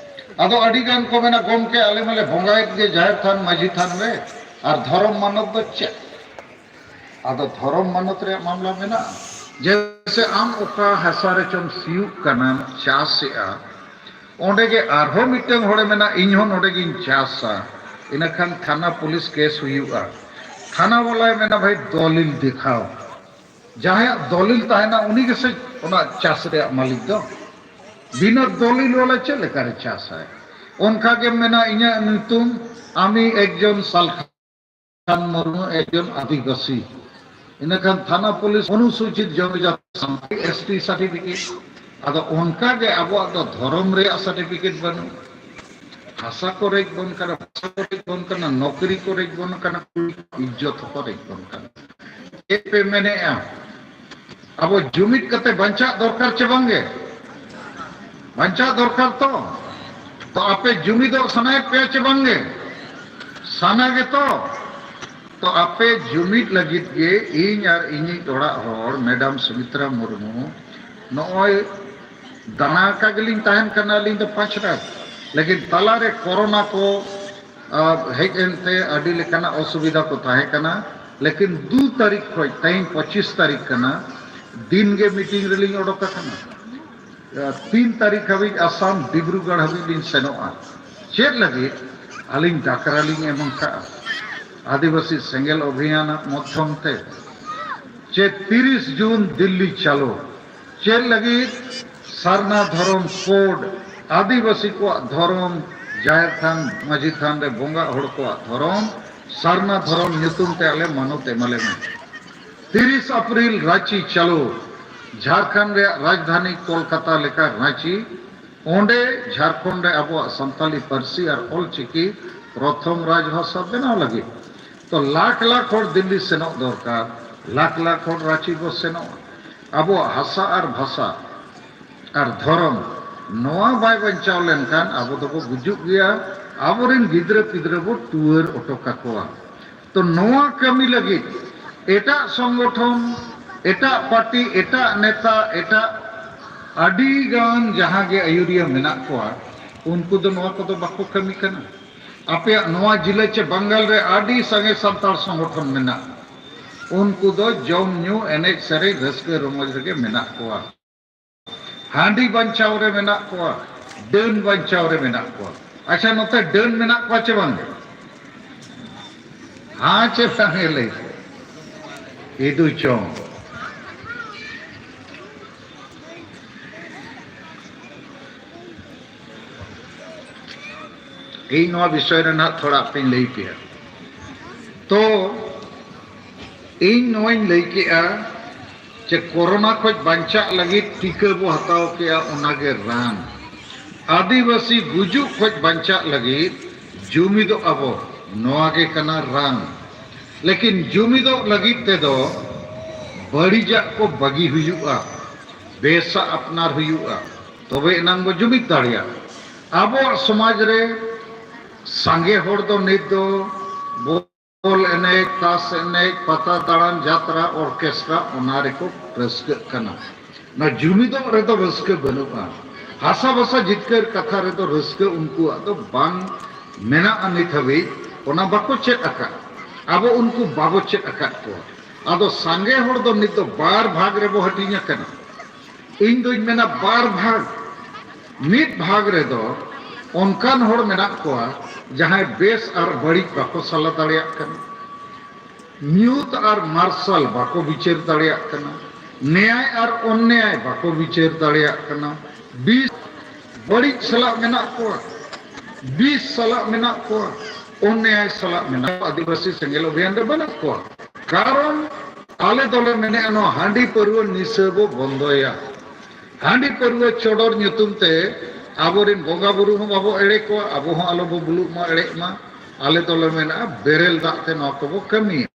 ᱟᱫᱚ ᱟᱹᱰᱤ ᱜᱟᱱ ᱠᱚ ᱢᱮᱱᱟ, "ᱜᱚᱢᱠᱮ, ᱟᱞᱮ ᱢᱟᱞᱮ ᱵᱚᱸᱜᱟᱭᱮᱫ ᱜᱮ ᱡᱟᱦᱮᱨ ᱛᱷᱟᱱ, ᱢᱟᱹᱡᱷᱤ ᱛᱷᱟᱱ ᱨᱮ, ᱟᱨ ᱫᱷᱚᱨᱚᱢ ᱢᱟᱱᱚᱛ ᱫᱚ ᱪᱮᱫ?" ᱟᱫᱚ ᱫᱷᱚᱨᱚᱢ ᱢᱟᱱᱚᱛ ᱨᱮᱭᱟᱜ ᱢᱟᱢᱞᱟ ᱢᱮᱱᱟᱜᱼᱟ᱾ ᱡᱮᱭᱥᱮ ᱟᱢ ᱚᱠᱟ ᱦᱟᱥᱟ ᱨᱮᱪᱚᱢ ᱥᱤᱭᱳᱜ ᱠᱟᱱᱟ, ᱪᱟᱥᱮᱜᱼᱟ, ᱚᱸᱰᱮ ᱜᱮ ᱟᱨᱦᱚᱸ ᱢᱤᱫᱴᱟᱝ ᱦᱚᱲᱮ ᱢᱮᱱᱟ, "ᱤᱧ ᱦᱚᱸ ᱱᱚᱰᱮ ᱜᱤᱧ ᱪᱟᱥᱟ", ᱤᱱᱟᱹᱠᱷᱟᱱ ᱛᱷᱟᱱᱟ ᱯᱩᱞᱤᱥ ᱠᱮᱥ ᱦᱩᱭᱩᱜᱼᱟ᱾ ᱛᱷᱟᱱᱟ ᱵᱟᱞᱟᱭ ᱢᱮᱱᱟ, "ᱵᱷᱟᱭ, ᱫᱚᱞᱤᱞ ᱫᱮᱠᱷᱟᱣ᱾" ᱡᱟᱦᱟᱸᱭᱟᱜ ᱫᱚᱞᱤᱞ ᱛᱟᱦᱮᱱᱟ, ᱩᱱᱤ ᱜᱮᱥᱮ ᱚᱱᱟ ᱪᱟᱥ ᱨᱮᱭᱟᱜ ᱢᱟᱹᱞᱤᱠ ᱫᱚ᱾ ᱵᱤᱱᱟᱹ ᱫᱚᱞᱤᱞ ᱵᱟᱞᱟ ᱪᱮᱫ ᱞᱮᱠᱟᱨᱮ ᱪᱟᱥᱟᱭ? ᱚᱱᱠᱟ ᱜᱮᱢ ᱢᱮᱱᱟ, "ᱤᱧᱟᱹᱜ ᱧᱩᱛᱩᱢ ᱟᱢᱤ ᱮᱠᱡᱚᱱ ᱥᱟᱞᱠᱷᱟᱱ ᱢᱩᱨᱢᱩ, ᱮᱠᱡᱚᱱ ᱟᱹᱫᱤᱵᱟᱹᱥᱤ, ᱤᱱᱟᱹᱠᱷᱟᱱ ᱛᱷᱟᱱᱟ ᱯᱩᱞᱤᱥ ᱚᱱᱩᱥᱩᱪᱤᱛ ᱡᱚᱱᱚᱡᱟᱛᱤ ᱥᱟᱱᱛᱟᱲᱤ ᱮᱥ ᱴᱤ ᱥᱟᱨᱴᱤᱯᱷᱤᱠᱮᱴ᱾ ᱟᱫᱚ ᱚᱱᱠᱟ ᱜᱮ ᱟᱵᱚᱣᱟᱜ ᱫᱚ ᱫᱷᱚᱨᱚᱢ ᱨᱮᱭᱟᱜ ᱥᱟᱨᱴᱤᱯᱷᱤᱠᱮᱴ ᱵᱟᱹᱱᱩᱜ᱾ ᱦᱟᱥᱟ ᱠᱚ ᱨᱮᱡ ᱵᱚᱱ ᱠᱟᱱᱟ, ᱵᱷᱟᱥᱟ ᱠᱚ ᱨᱮᱡ ᱵᱚᱱ ᱠᱟᱱᱟ, ᱱᱚᱠᱨᱤ ᱠᱚ ᱨᱮᱡ ᱵᱚᱱ ᱠᱟᱱᱟ, ᱠᱩᱲᱤ ᱠᱚᱣᱟᱜ ᱤᱡᱽᱡᱚᱛ ᱦᱚᱸᱠᱚ ᱨᱮᱡ ᱵᱚᱱ ᱠᱟᱱᱟ᱾ ᱪᱮᱫ ᱯᱮ ᱢᱮᱱᱮᱜᱼᱟ? ᱟᱵᱚ ᱡᱩᱢᱤᱫ ᱠᱟᱛᱮ ᱵᱟᱧᱪᱟᱜ ᱫᱚᱨᱠᱟᱨ ᱪᱮ ᱵᱟᱝᱜᱮ? ᱵᱟᱧᱪᱟᱜ ᱫᱚᱨᱠᱟᱨ ᱛᱚ᱾ ᱛᱚ ᱟᱯᱮ ᱡᱩᱢᱤᱫᱚᱜ ᱥᱟᱱᱟᱭᱮᱫ ᱯᱮᱭᱟ ᱪᱮ ᱵᱟᱝᱜᱮ? ᱥᱟᱱᱟ ᱜᱮᱛᱚ᱾ ᱛᱚ ᱟᱯᱮ ᱡᱩᱢᱤᱫ ᱞᱟᱹᱜᱤᱫ ᱜᱮ ᱤᱧ ᱟᱨ ᱤᱧᱤᱡ ᱚᱲᱟᱜ ᱦᱚᱲ ᱢᱮᱰᱟᱢ ᱥᱩᱢᱤᱛᱨᱟ ᱢᱩᱨᱢᱩ ᱱᱚᱜᱼᱚᱭ ᱫᱟᱬᱟ ᱟᱠᱟ ᱜᱮᱞᱤᱧ ᱛᱟᱦᱮᱱ ᱠᱟᱱᱟ ᱟᱹᱞᱤᱧ ᱫᱚ ᱯᱟᱸᱪ ᱨᱟᱛ᱾ ᱞᱮᱠᱤᱱ ᱛᱟᱞᱟᱨᱮ ᱠᱚᱨᱳᱱᱟ ᱠᱚ, ᱟ, ᱦᱮᱡ ᱮᱱᱛᱮ ᱟᱹᱰᱤ ᱞᱮᱠᱟᱱᱟᱜ ᱚᱥᱩᱵᱤᱫᱷᱟ ᱠᱚ ᱛᱟᱦᱮᱸ ᱠᱟᱱᱟ᱾ ᱞᱮᱠᱤᱱ ᱫᱩ ᱛᱟᱹᱨᱤᱠᱷ ᱠᱷᱚᱱ ᱛᱮᱦᱮᱧ ᱯᱚᱸᱪᱤᱥ ᱛᱟᱹᱨᱤᱠᱷ ᱠᱟᱱᱟ, ᱫᱤᱱ ᱜᱮ ᱢᱤᱴᱤᱝ ᱨᱮᱞᱤᱧ ᱚᱰᱚᱠ ᱟᱠᱟᱱᱟ᱾ ᱟ, ᱛᱤᱱ ᱛᱟᱹᱨᱤᱠᱷ ᱦᱟᱹᱵᱤᱡ ᱟᱥᱟᱢ ᱰᱤᱵᱽᱨᱩᱜᱚᱲ ᱦᱟᱹᱵᱤᱡ ᱞᱤᱧ ᱥᱮᱱᱚᱜᱼᱟ᱾ ᱪᱮᱫ ᱞᱟᱹᱜᱤᱫ? ᱟᱹᱞᱤᱧ ᱰᱟᱠᱨᱟ ᱞᱤᱧ ᱮᱢ ᱟᱠᱟᱫᱼᱟ ᱟᱹᱫᱤᱵᱟᱹᱥᱤ ᱥᱮᱸᱜᱮᱞ ᱚᱵᱷᱤᱭᱟᱱ ᱢᱟᱫᱽᱫᱷᱚᱢ ᱛᱮ᱾ ᱪᱮᱫ ᱛᱤᱨᱤᱥ ᱡᱩᱱ ᱫᱤᱞᱞᱤ ᱪᱟᱞᱳ? ᱪᱮᱫ ᱞᱟᱹᱜᱤᱫ? ᱥᱟᱨᱱᱟ ᱫᱷᱚᱨᱚᱢ ᱠᱳᱰ, ᱟᱹᱫᱤᱵᱟᱹᱥᱤ ᱠᱚᱣᱟᱜ ᱫᱷᱚᱨᱚᱢ, ᱡᱟᱦᱮᱨ ᱛᱷᱟᱱ, ᱢᱟᱹᱡᱷᱤ ᱛᱷᱟᱱ ᱨᱮ ᱵᱚᱸᱜᱟ ᱦᱚᱲ ᱠᱚᱣᱟᱜ ᱫᱷᱚᱨᱚᱢ, ᱥᱟᱨᱱᱟ ᱫᱷᱚᱨᱚᱢ ᱧᱩᱛᱩᱢ ᱛᱮ ᱟᱞᱮ ᱢᱟᱱᱚᱛ ᱮᱢᱟᱞᱮ ᱢᱮ᱾ ᱛᱤᱨᱤᱥ ᱟᱯᱨᱤᱞ ᱨᱟᱸᱪᱤ ᱪᱟᱞᱳ, ᱡᱷᱟᱲᱠᱷᱚᱸᱰ ᱨᱮᱭᱟᱜ ᱨᱟᱡᱽᱫᱷᱟᱱᱤ ᱠᱳᱞᱠᱟᱛᱟ ᱞᱮᱠᱟ ᱨᱟᱸᱪᱤ, ᱚᱸᱰᱮ ᱡᱷᱟᱲᱠᱷᱚᱸᱰ ᱨᱮ ᱟᱵᱚᱣᱟᱜ ᱥᱟᱱᱛᱟᱞᱤ ᱯᱟᱹᱨᱥᱤ ᱟᱨ ᱚᱞᱪᱤᱠᱤ ᱯᱨᱚᱛᱷᱚᱢ ᱨᱟᱡᱽᱵᱷᱟᱥᱟ ᱵᱮᱱᱟᱣ ᱞᱟᱹᱜᱤᱫ᱾ ᱛᱚ ᱞᱟᱠᱷ ᱞᱟᱠᱷ ᱦᱚᱲ ᱫᱤᱞᱞᱤ ᱥᱮᱱᱚᱜ ᱫᱚᱨᱠᱟᱨ, ᱞᱟᱠᱷ ᱞᱟᱠᱷ ᱦᱚᱲ ᱨᱟᱸᱪᱤ ᱠᱚ ᱥᱮᱱᱚᱜᱼᱟ᱾ ᱟᱵᱚᱣᱟᱜ ᱦᱟᱥᱟ ᱟᱨ ᱵᱷᱟᱥᱟ ᱟᱨ ᱫᱷᱚᱨᱚᱢ ᱱᱚᱣᱟ ᱵᱟᱭ ᱵᱟᱧᱪᱟᱣ ᱞᱮᱱᱠᱷᱟᱱ ᱟᱵᱚ ᱫᱚᱵᱚ ᱜᱩᱡᱩᱜ ᱜᱮᱭᱟ, ᱟᱵᱚᱨᱮᱱ ᱜᱤᱫᱽᱨᱟᱹ ᱯᱤᱫᱽᱨᱟᱹ ᱵᱚ ᱴᱩᱣᱟᱹᱨ ᱚᱴᱚ ᱠᱟᱠᱚᱣᱟ᱾ ᱛᱚ ᱱᱚᱣᱟ ᱠᱟᱹᱢᱤ ᱞᱟᱹᱜᱤᱫ ᱮᱴᱟᱜ ᱥᱚᱝᱜᱚᱴᱷᱚᱱ, ᱮᱴᱟᱜ ᱯᱟᱨᱴᱤ, ᱮᱴᱟᱜ ᱱᱮᱛᱟ, ᱮᱴᱟᱜ ᱟᱹᱰᱤ ᱜᱟᱱ ᱡᱟᱦᱟᱸ ᱜᱮ ᱟᱹᱭᱩᱨᱤᱭᱟᱹ ᱢᱮᱱᱟᱜ ᱠᱚᱣᱟ, ᱩᱱᱠᱩ ᱫᱚ ᱱᱚᱣᱟ ᱠᱚᱫᱚ ᱵᱟᱠᱚ ᱠᱟᱹᱢᱤ ᱠᱟᱱᱟ᱾ ᱟᱯᱮᱭᱟᱜ ᱱᱚᱣᱟ ᱡᱤᱞᱟᱹ ᱪᱮ ᱵᱟᱝᱜᱟᱞ ᱨᱮ ᱟᱹᱰᱤ ᱥᱟᱸᱜᱮ ᱥᱟᱱᱛᱟᱲ ᱥᱚᱝᱜᱚᱴᱷᱚᱱ ᱢᱮᱱᱟᱜᱼᱟ᱾ ᱩᱱᱠᱩ ᱫᱚ ᱡᱚᱢ ᱧᱩ, ᱮᱱᱮᱡ ᱥᱮᱨᱮᱧ, ᱨᱟᱹᱥᱠᱟᱹ ᱨᱚᱢᱚᱡᱽ ᱨᱮᱜᱮ ᱢᱮᱱᱟᱜ ᱠᱚᱣᱟ᱾ ᱦᱟᱺᱰᱤ ᱵᱟᱧᱪᱟᱣ ᱨᱮ ᱢᱮᱱᱟᱜ ᱠᱚᱣᱟ, ᱰᱟᱹᱱ ᱵᱟᱧᱪᱟᱣ ᱨᱮ ᱢᱮᱱᱟᱜ ᱠᱚᱣᱟ᱾ ᱟᱪᱪᱷᱟ, ᱱᱚᱛᱮ ᱰᱟᱹᱱ ᱢᱮᱱᱟᱜ ᱠᱚᱣᱟ ᱪᱮ ᱵᱟᱝ? ᱦᱮᱸ ᱪᱮ ᱵᱟᱝ ᱞᱟᱹᱭ ᱯᱮ? ᱤᱫᱩ ᱪᱚᱝ᱾ ᱤᱧ ᱱᱚᱣᱟ ᱵᱤᱥᱚᱭ ᱨᱮ ᱱᱟᱦᱟᱜ ᱛᱷᱚᱲᱟ ᱟᱯᱮᱧ ᱞᱟᱹᱭ ᱯᱮᱭᱟ᱾ ᱛᱚ, ᱤᱧ ᱱᱚᱣᱟᱧ ᱞᱟᱹᱭ ᱠᱮᱜᱼᱟ ᱡᱮ ᱠᱳᱨᱳᱱᱟ ᱠᱷᱚᱱ ᱵᱟᱧᱪᱟᱜ ᱞᱟᱹᱜᱤᱫ ᱴᱤᱠᱟᱹ ᱵᱚ ᱦᱟᱛᱟᱣ ᱠᱮᱜᱼᱟ, ᱚᱱᱟᱜᱮ ᱨᱟᱱ᱾ ᱟᱹᱫᱤᱵᱟᱹᱥᱤ ᱜᱩᱡᱩᱜ ᱠᱷᱚᱱ ᱵᱟᱧᱪᱟᱜ ᱞᱟᱹᱜᱤᱫ ᱡᱩᱢᱤᱫᱚᱜ ᱟᱵᱚ, ᱱᱚᱣᱟ ᱜᱮ ᱠᱟᱱᱟ ᱨᱟᱱ᱾ ᱞᱮᱠᱤᱱ ᱡᱩᱢᱤᱫᱚᱜ ᱞᱟᱹᱜᱤᱫ ᱛᱮᱫᱚ ᱵᱟᱹᱲᱤᱡᱟᱜ ᱠᱚ ᱵᱟᱹᱜᱤ ᱦᱩᱭᱩᱜᱼᱟ, ᱵᱮᱥᱟᱜ ᱟᱯᱱᱟᱨ ᱦᱩᱭᱩᱜᱼᱟ, ᱛᱚᱵᱮ ᱮᱱᱟᱝ ᱵᱚ ᱡᱩᱢᱤᱫ ᱫᱟᱲᱮᱭᱟᱜᱼᱟ᱾ ᱟᱵᱚᱣᱟᱜ ᱥᱚᱢᱟᱡᱽ ᱨᱮ ᱥᱟᱸᱜᱮ ᱦᱚᱲ ᱫᱚ ᱱᱤᱛ ᱫᱚ ᱵᱚᱞ ᱮᱱᱮᱡ, ᱛᱟᱥ ᱮᱱᱮᱡ, ᱯᱟᱛᱟ ᱫᱟᱬᱟᱱ, ᱡᱟᱛᱨᱟ, ᱚᱨᱠᱮᱥᱴᱨᱟ, ᱚᱱᱟ ᱨᱮᱠᱚ ᱨᱟᱹᱥᱠᱟᱹᱜ ᱠᱟᱱᱟ᱾ ᱱᱚᱣᱟ ᱡᱩᱢᱤᱫᱚᱜ ᱨᱮᱫᱚ ᱨᱟᱹᱥᱠᱟᱹ ᱵᱟᱹᱱᱩᱜᱼᱟ᱾ ᱦᱟᱥᱟ ᱵᱷᱟᱥᱟ ᱡᱤᱛᱠᱟᱹᱨ ᱠᱟᱛᱷᱟ ᱨᱮᱫᱚ ᱨᱟᱹᱥᱠᱟᱹ ᱩᱱᱠᱩᱣᱟᱜ ᱫᱚ ᱵᱟᱝ ᱢᱮᱱᱟᱜᱼᱟ ᱱᱤᱛ ᱦᱟᱹᱵᱤᱡ᱾ ᱚᱱᱟ ᱵᱟᱠᱚ ᱪᱮᱫ ᱟᱠᱟᱫ, ᱟᱵᱚ ᱩᱱᱠᱩ ᱵᱟᱵᱚ ᱪᱮᱫ ᱟᱠᱟᱫ ᱠᱚᱣᱟ᱾ ᱟᱫᱚ ᱥᱟᱸᱜᱮ ᱦᱚᱲ ᱫᱚ ᱱᱤᱛ ᱫᱚ ᱵᱟᱨ ᱵᱷᱟᱜᱽ ᱨᱮᱵᱚ ᱦᱟᱹᱴᱤᱧ ᱟᱠᱟᱱᱟ᱾ ᱤᱧ ᱫᱩᱧ ᱢᱮᱱᱟ ᱵᱟᱨ ᱵᱷᱟᱜᱽ᱾ ᱢᱤᱫ ᱵᱷᱟᱜᱽ ᱨᱮᱫᱚ ᱚᱱᱠᱟᱱ ᱦᱚᱲ ᱢᱮᱱᱟᱜ ᱠᱚᱣᱟ ᱡᱟᱦᱟᱸᱭ ᱵᱮᱥ ᱟᱨ ᱵᱟᱹᱲᱤᱡ ᱵᱟᱠᱚ ᱥᱟᱞᱟ ᱫᱟᱲᱮᱭᱟᱜ ᱠᱟᱱᱟ, ᱧᱩᱛ ᱟᱨ ᱢᱟᱨᱥᱟᱞ ᱵᱟᱠᱚ ᱵᱤᱪᱟᱹᱨ ᱫᱟᱲᱮᱭᱟᱜ ᱠᱟᱱᱟ, ᱱᱮᱭᱟᱭ ᱟᱨ ᱚᱱᱱᱮᱭᱟᱭ ᱵᱟᱠᱚ ᱵᱤᱪᱟᱹᱨ ᱫᱟᱲᱮᱭᱟᱜ ᱠᱟᱱᱟ, ᱵᱤᱥ ᱵᱟᱹᱲᱤᱡ ᱥᱟᱞᱟᱜ ᱢᱮᱱᱟᱜ ᱠᱚᱣᱟ, ᱵᱤᱥ ᱥᱟᱞᱟᱜ ᱢᱮᱱᱟᱜ ᱠᱚᱣᱟ, ᱚᱱᱱᱮᱭᱟᱭ ᱥᱟᱞᱟᱜ ᱢᱮᱱᱟᱜ ᱠᱚᱣᱟ᱾ ᱟᱹᱫᱤᱵᱟᱹᱥᱤ ᱥᱮᱸᱜᱮᱞ ᱚᱵᱷᱤᱭᱟᱱ ᱨᱮ ᱵᱟᱹᱱᱩᱜ ᱠᱚᱣᱟ᱾ ᱠᱟᱨᱚᱱ ᱟᱞᱮ ᱫᱚᱞᱮ ᱢᱮᱱᱮᱫᱼᱟ, ᱱᱚᱣᱟ ᱦᱟᱺᱰᱤ ᱯᱟᱹᱨᱣᱟᱹ ᱱᱤᱥᱟᱹ ᱵᱚ ᱵᱚᱱᱫᱚᱭᱟ᱾ ᱦᱟᱺᱰᱤ ᱯᱟᱹᱨᱣᱟᱹ ᱪᱚᱰᱚᱨ ᱧᱩᱛᱩᱢ ᱛᱮ ᱟᱵᱚᱨᱮᱱ ᱵᱚᱸᱜᱟ ᱵᱩᱨᱩ ᱦᱚᱸ ᱵᱟᱵᱚ ᱮᱲᱮ ᱠᱚᱣᱟ, ᱟᱵᱚ ᱦᱚᱸ ᱟᱞᱚ ᱵᱚ ᱵᱩᱞᱩᱜ ᱢᱟ, ᱮᱲᱮᱜ ᱢᱟ᱾ ᱟᱞᱮ ᱫᱚᱞᱮ ᱢᱮᱱᱮᱫᱼᱟ, ᱵᱮᱨᱮᱞ ᱫᱟᱜ ᱛᱮ ᱱᱚᱣᱟ ᱠᱚᱵᱚ ᱠᱟᱹᱢᱤᱭᱟ᱾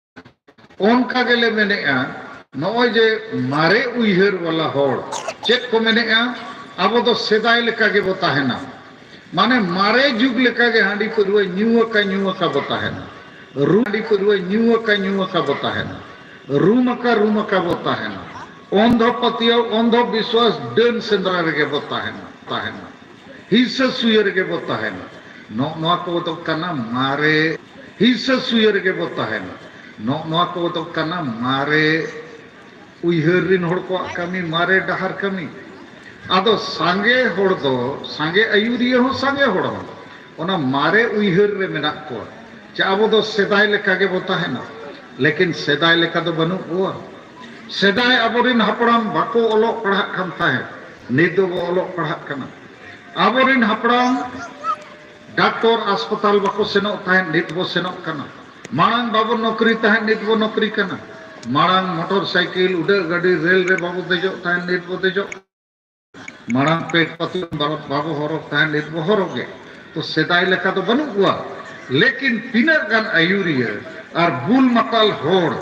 ᱚᱱᱠᱟ ᱜᱮᱞᱮ ᱢᱮᱱᱮᱫᱼᱟ, ᱱᱚᱜᱼᱚᱭ ᱡᱮ ᱢᱟᱨᱮ ᱩᱭᱦᱟᱹᱨ ᱵᱟᱞᱟ ᱦᱚᱲ ᱪᱮᱫ ᱠᱚ ᱢᱮᱱᱮᱫᱼᱟ, ᱟᱵᱚ ᱫᱚ ᱥᱮᱫᱟᱭ ᱞᱮᱠᱟ ᱜᱮᱵᱚ ᱛᱟᱦᱮᱱᱟ᱾ ᱢᱟᱱᱮ ᱢᱟᱨᱮ ᱡᱩᱜᱽ ᱞᱮᱠᱟ ᱜᱮ ᱦᱟᱺᱰᱤ ᱯᱟᱹᱨᱣᱟᱹ ᱧᱩ ᱟᱠᱟ ᱧᱩ ᱟᱠᱟ ᱵᱚ ᱛᱟᱦᱮᱱᱟ᱾ ᱨᱩ, ᱦᱟᱺᱰᱤ ᱯᱟᱹᱨᱣᱟᱹ ᱧᱩ ᱟᱠᱟ ᱧᱩ ᱟᱠᱟ ᱵᱚ ᱛᱟᱦᱮᱱᱟ᱾ ᱨᱩᱢ ᱟᱠᱟ ᱨᱩᱢ ᱟᱠᱟ ᱵᱚ ᱛᱟᱦᱮᱱᱟ᱾ ᱚᱱᱫᱷᱚ ᱯᱟᱹᱛᱭᱟᱹᱣ, ᱚᱱᱫᱷᱚ ᱵᱤᱥᱣᱟᱥ, ᱰᱟᱹᱱ ᱥᱮᱸᱫᱽᱨᱟ ᱨᱮᱜᱮ ᱵᱚ ᱛᱟᱦᱮᱱᱟ, ᱛᱟᱦᱮᱱᱟ᱾ ᱦᱤᱥᱟᱹ ᱥᱩᱭᱟᱹ ᱨᱮᱜᱮ ᱵᱚ ᱛᱟᱦᱮᱱᱟ᱾ ᱱᱚᱜ ᱱᱚᱣᱟ ᱠᱚ ᱫᱚ ᱠᱟᱱᱟ ᱢᱟᱨᱮ ᱦᱤᱥᱟᱹ ᱥᱩᱭᱟᱹ ᱨᱮᱜᱮ ᱵᱚ ᱛᱟᱦᱮᱱᱟ᱾ ᱱᱚᱜ ᱱᱚᱣᱟ ᱠᱚ ᱫᱚ ᱠᱟᱱᱟ ᱢᱟᱨᱮ ᱩᱭᱦᱟᱹᱨ ᱨᱤᱱ ᱦᱚᱲ ᱠᱚᱣᱟᱜ ᱠᱟᱹᱢᱤ, ᱢᱟᱨᱮ ᱰᱟᱦᱟᱨ ᱠᱟᱹᱢᱤ᱾ ᱟᱫᱚ ᱥᱟᱸᱜᱮ ᱦᱚᱲ ᱫᱚ, ᱥᱟᱸᱜᱮ ᱟᱹᱭᱩᱨᱤᱭᱟᱹ ᱦᱚᱸ ᱥᱟᱸᱜᱮ ᱦᱚᱲ ᱦᱚᱸ ᱚᱱᱟ ᱢᱟᱨᱮ ᱩᱭᱦᱟᱹᱨ ᱨᱮ ᱢᱮᱱᱟᱜ ᱠᱚᱣᱟ᱾ ᱪᱮ ᱟᱵᱚ ᱫᱚ ᱥᱮᱫᱟᱭ ᱞᱮᱠᱟ ᱜᱮᱵᱚ ᱛᱟᱦᱮᱱᱟ, ᱞᱮᱠᱤᱱ ᱥᱮᱫᱟᱭ ᱞᱮᱠᱟ ᱫᱚ ᱵᱟᱹᱱᱩᱜ ᱠᱚᱣᱟ᱾ ᱥᱮᱫᱟᱭ ᱟᱵᱚᱨᱤᱱ ᱦᱟᱯᱲᱟᱢ ᱵᱟᱠᱚ ᱚᱞᱚᱜ ᱯᱟᱲᱦᱟᱜ ᱠᱟᱱ ᱛᱟᱦᱮᱸᱫ, ᱱᱤᱛ ᱫᱚᱵᱚ ᱚᱞᱚᱜ ᱯᱟᱲᱦᱟᱜ ᱠᱟᱱᱟ᱾ ᱟᱵᱚᱨᱤᱱ ᱦᱟᱯᱲᱟᱢ ᱰᱟᱠᱛᱚᱨ ᱦᱟᱥᱯᱟᱛᱟᱞ ᱵᱟᱠᱚ ᱥᱮᱱᱚᱜ ᱛᱟᱦᱮᱸᱫ, ᱱᱤᱛ ᱵᱚ ᱥᱮᱱᱚᱜ ᱠᱟᱱᱟ᱾ ᱢᱟᱲᱟᱝ ᱵᱟᱵᱚ ᱱᱚᱠᱨᱤ ᱛᱟᱦᱮᱸᱫ, ᱱᱤᱛ ᱵᱚ ᱱᱚᱠᱨᱤ ᱠᱟᱱᱟ᱾ ᱢᱟᱲᱟᱝ ᱢᱚᱴᱚᱨ ᱥᱟᱭᱠᱮᱞ, ᱩᱰᱟᱹᱜ ᱜᱟᱹᱰᱤ, ᱨᱮᱞ ᱨᱮ ᱵᱟᱵᱚ ᱫᱮᱡᱚᱜ ᱛᱟᱦᱮᱸᱫ, ᱱᱤᱛ ᱵᱚ ᱫᱮᱡᱚᱜ ᱠᱟᱱᱟ᱾ ᱢᱟᱲᱟᱝ ᱯᱮᱱᱴ ᱯᱟᱛᱞᱩᱱ ᱵᱟᱵᱚ ᱦᱚᱨᱚᱜ ᱛᱟᱦᱮᱸᱫ, ᱱᱤᱛ ᱵᱚ ᱦᱚᱨᱚᱜᱮ᱾ ᱛᱚ ᱥᱮᱫᱟᱭ ᱞᱮᱠᱟ ᱫᱚ ᱵᱟᱹᱱᱩᱜ ᱠᱚᱣᱟ᱾ ᱞᱮᱠᱤᱱ ᱛᱤᱱᱟᱹᱜ ᱜᱟᱱ ᱟᱹᱭᱩᱨᱤᱭᱟᱹ ᱟᱨ ᱵᱩᱞ ᱢᱟᱛᱟᱞ ᱦᱚᱲ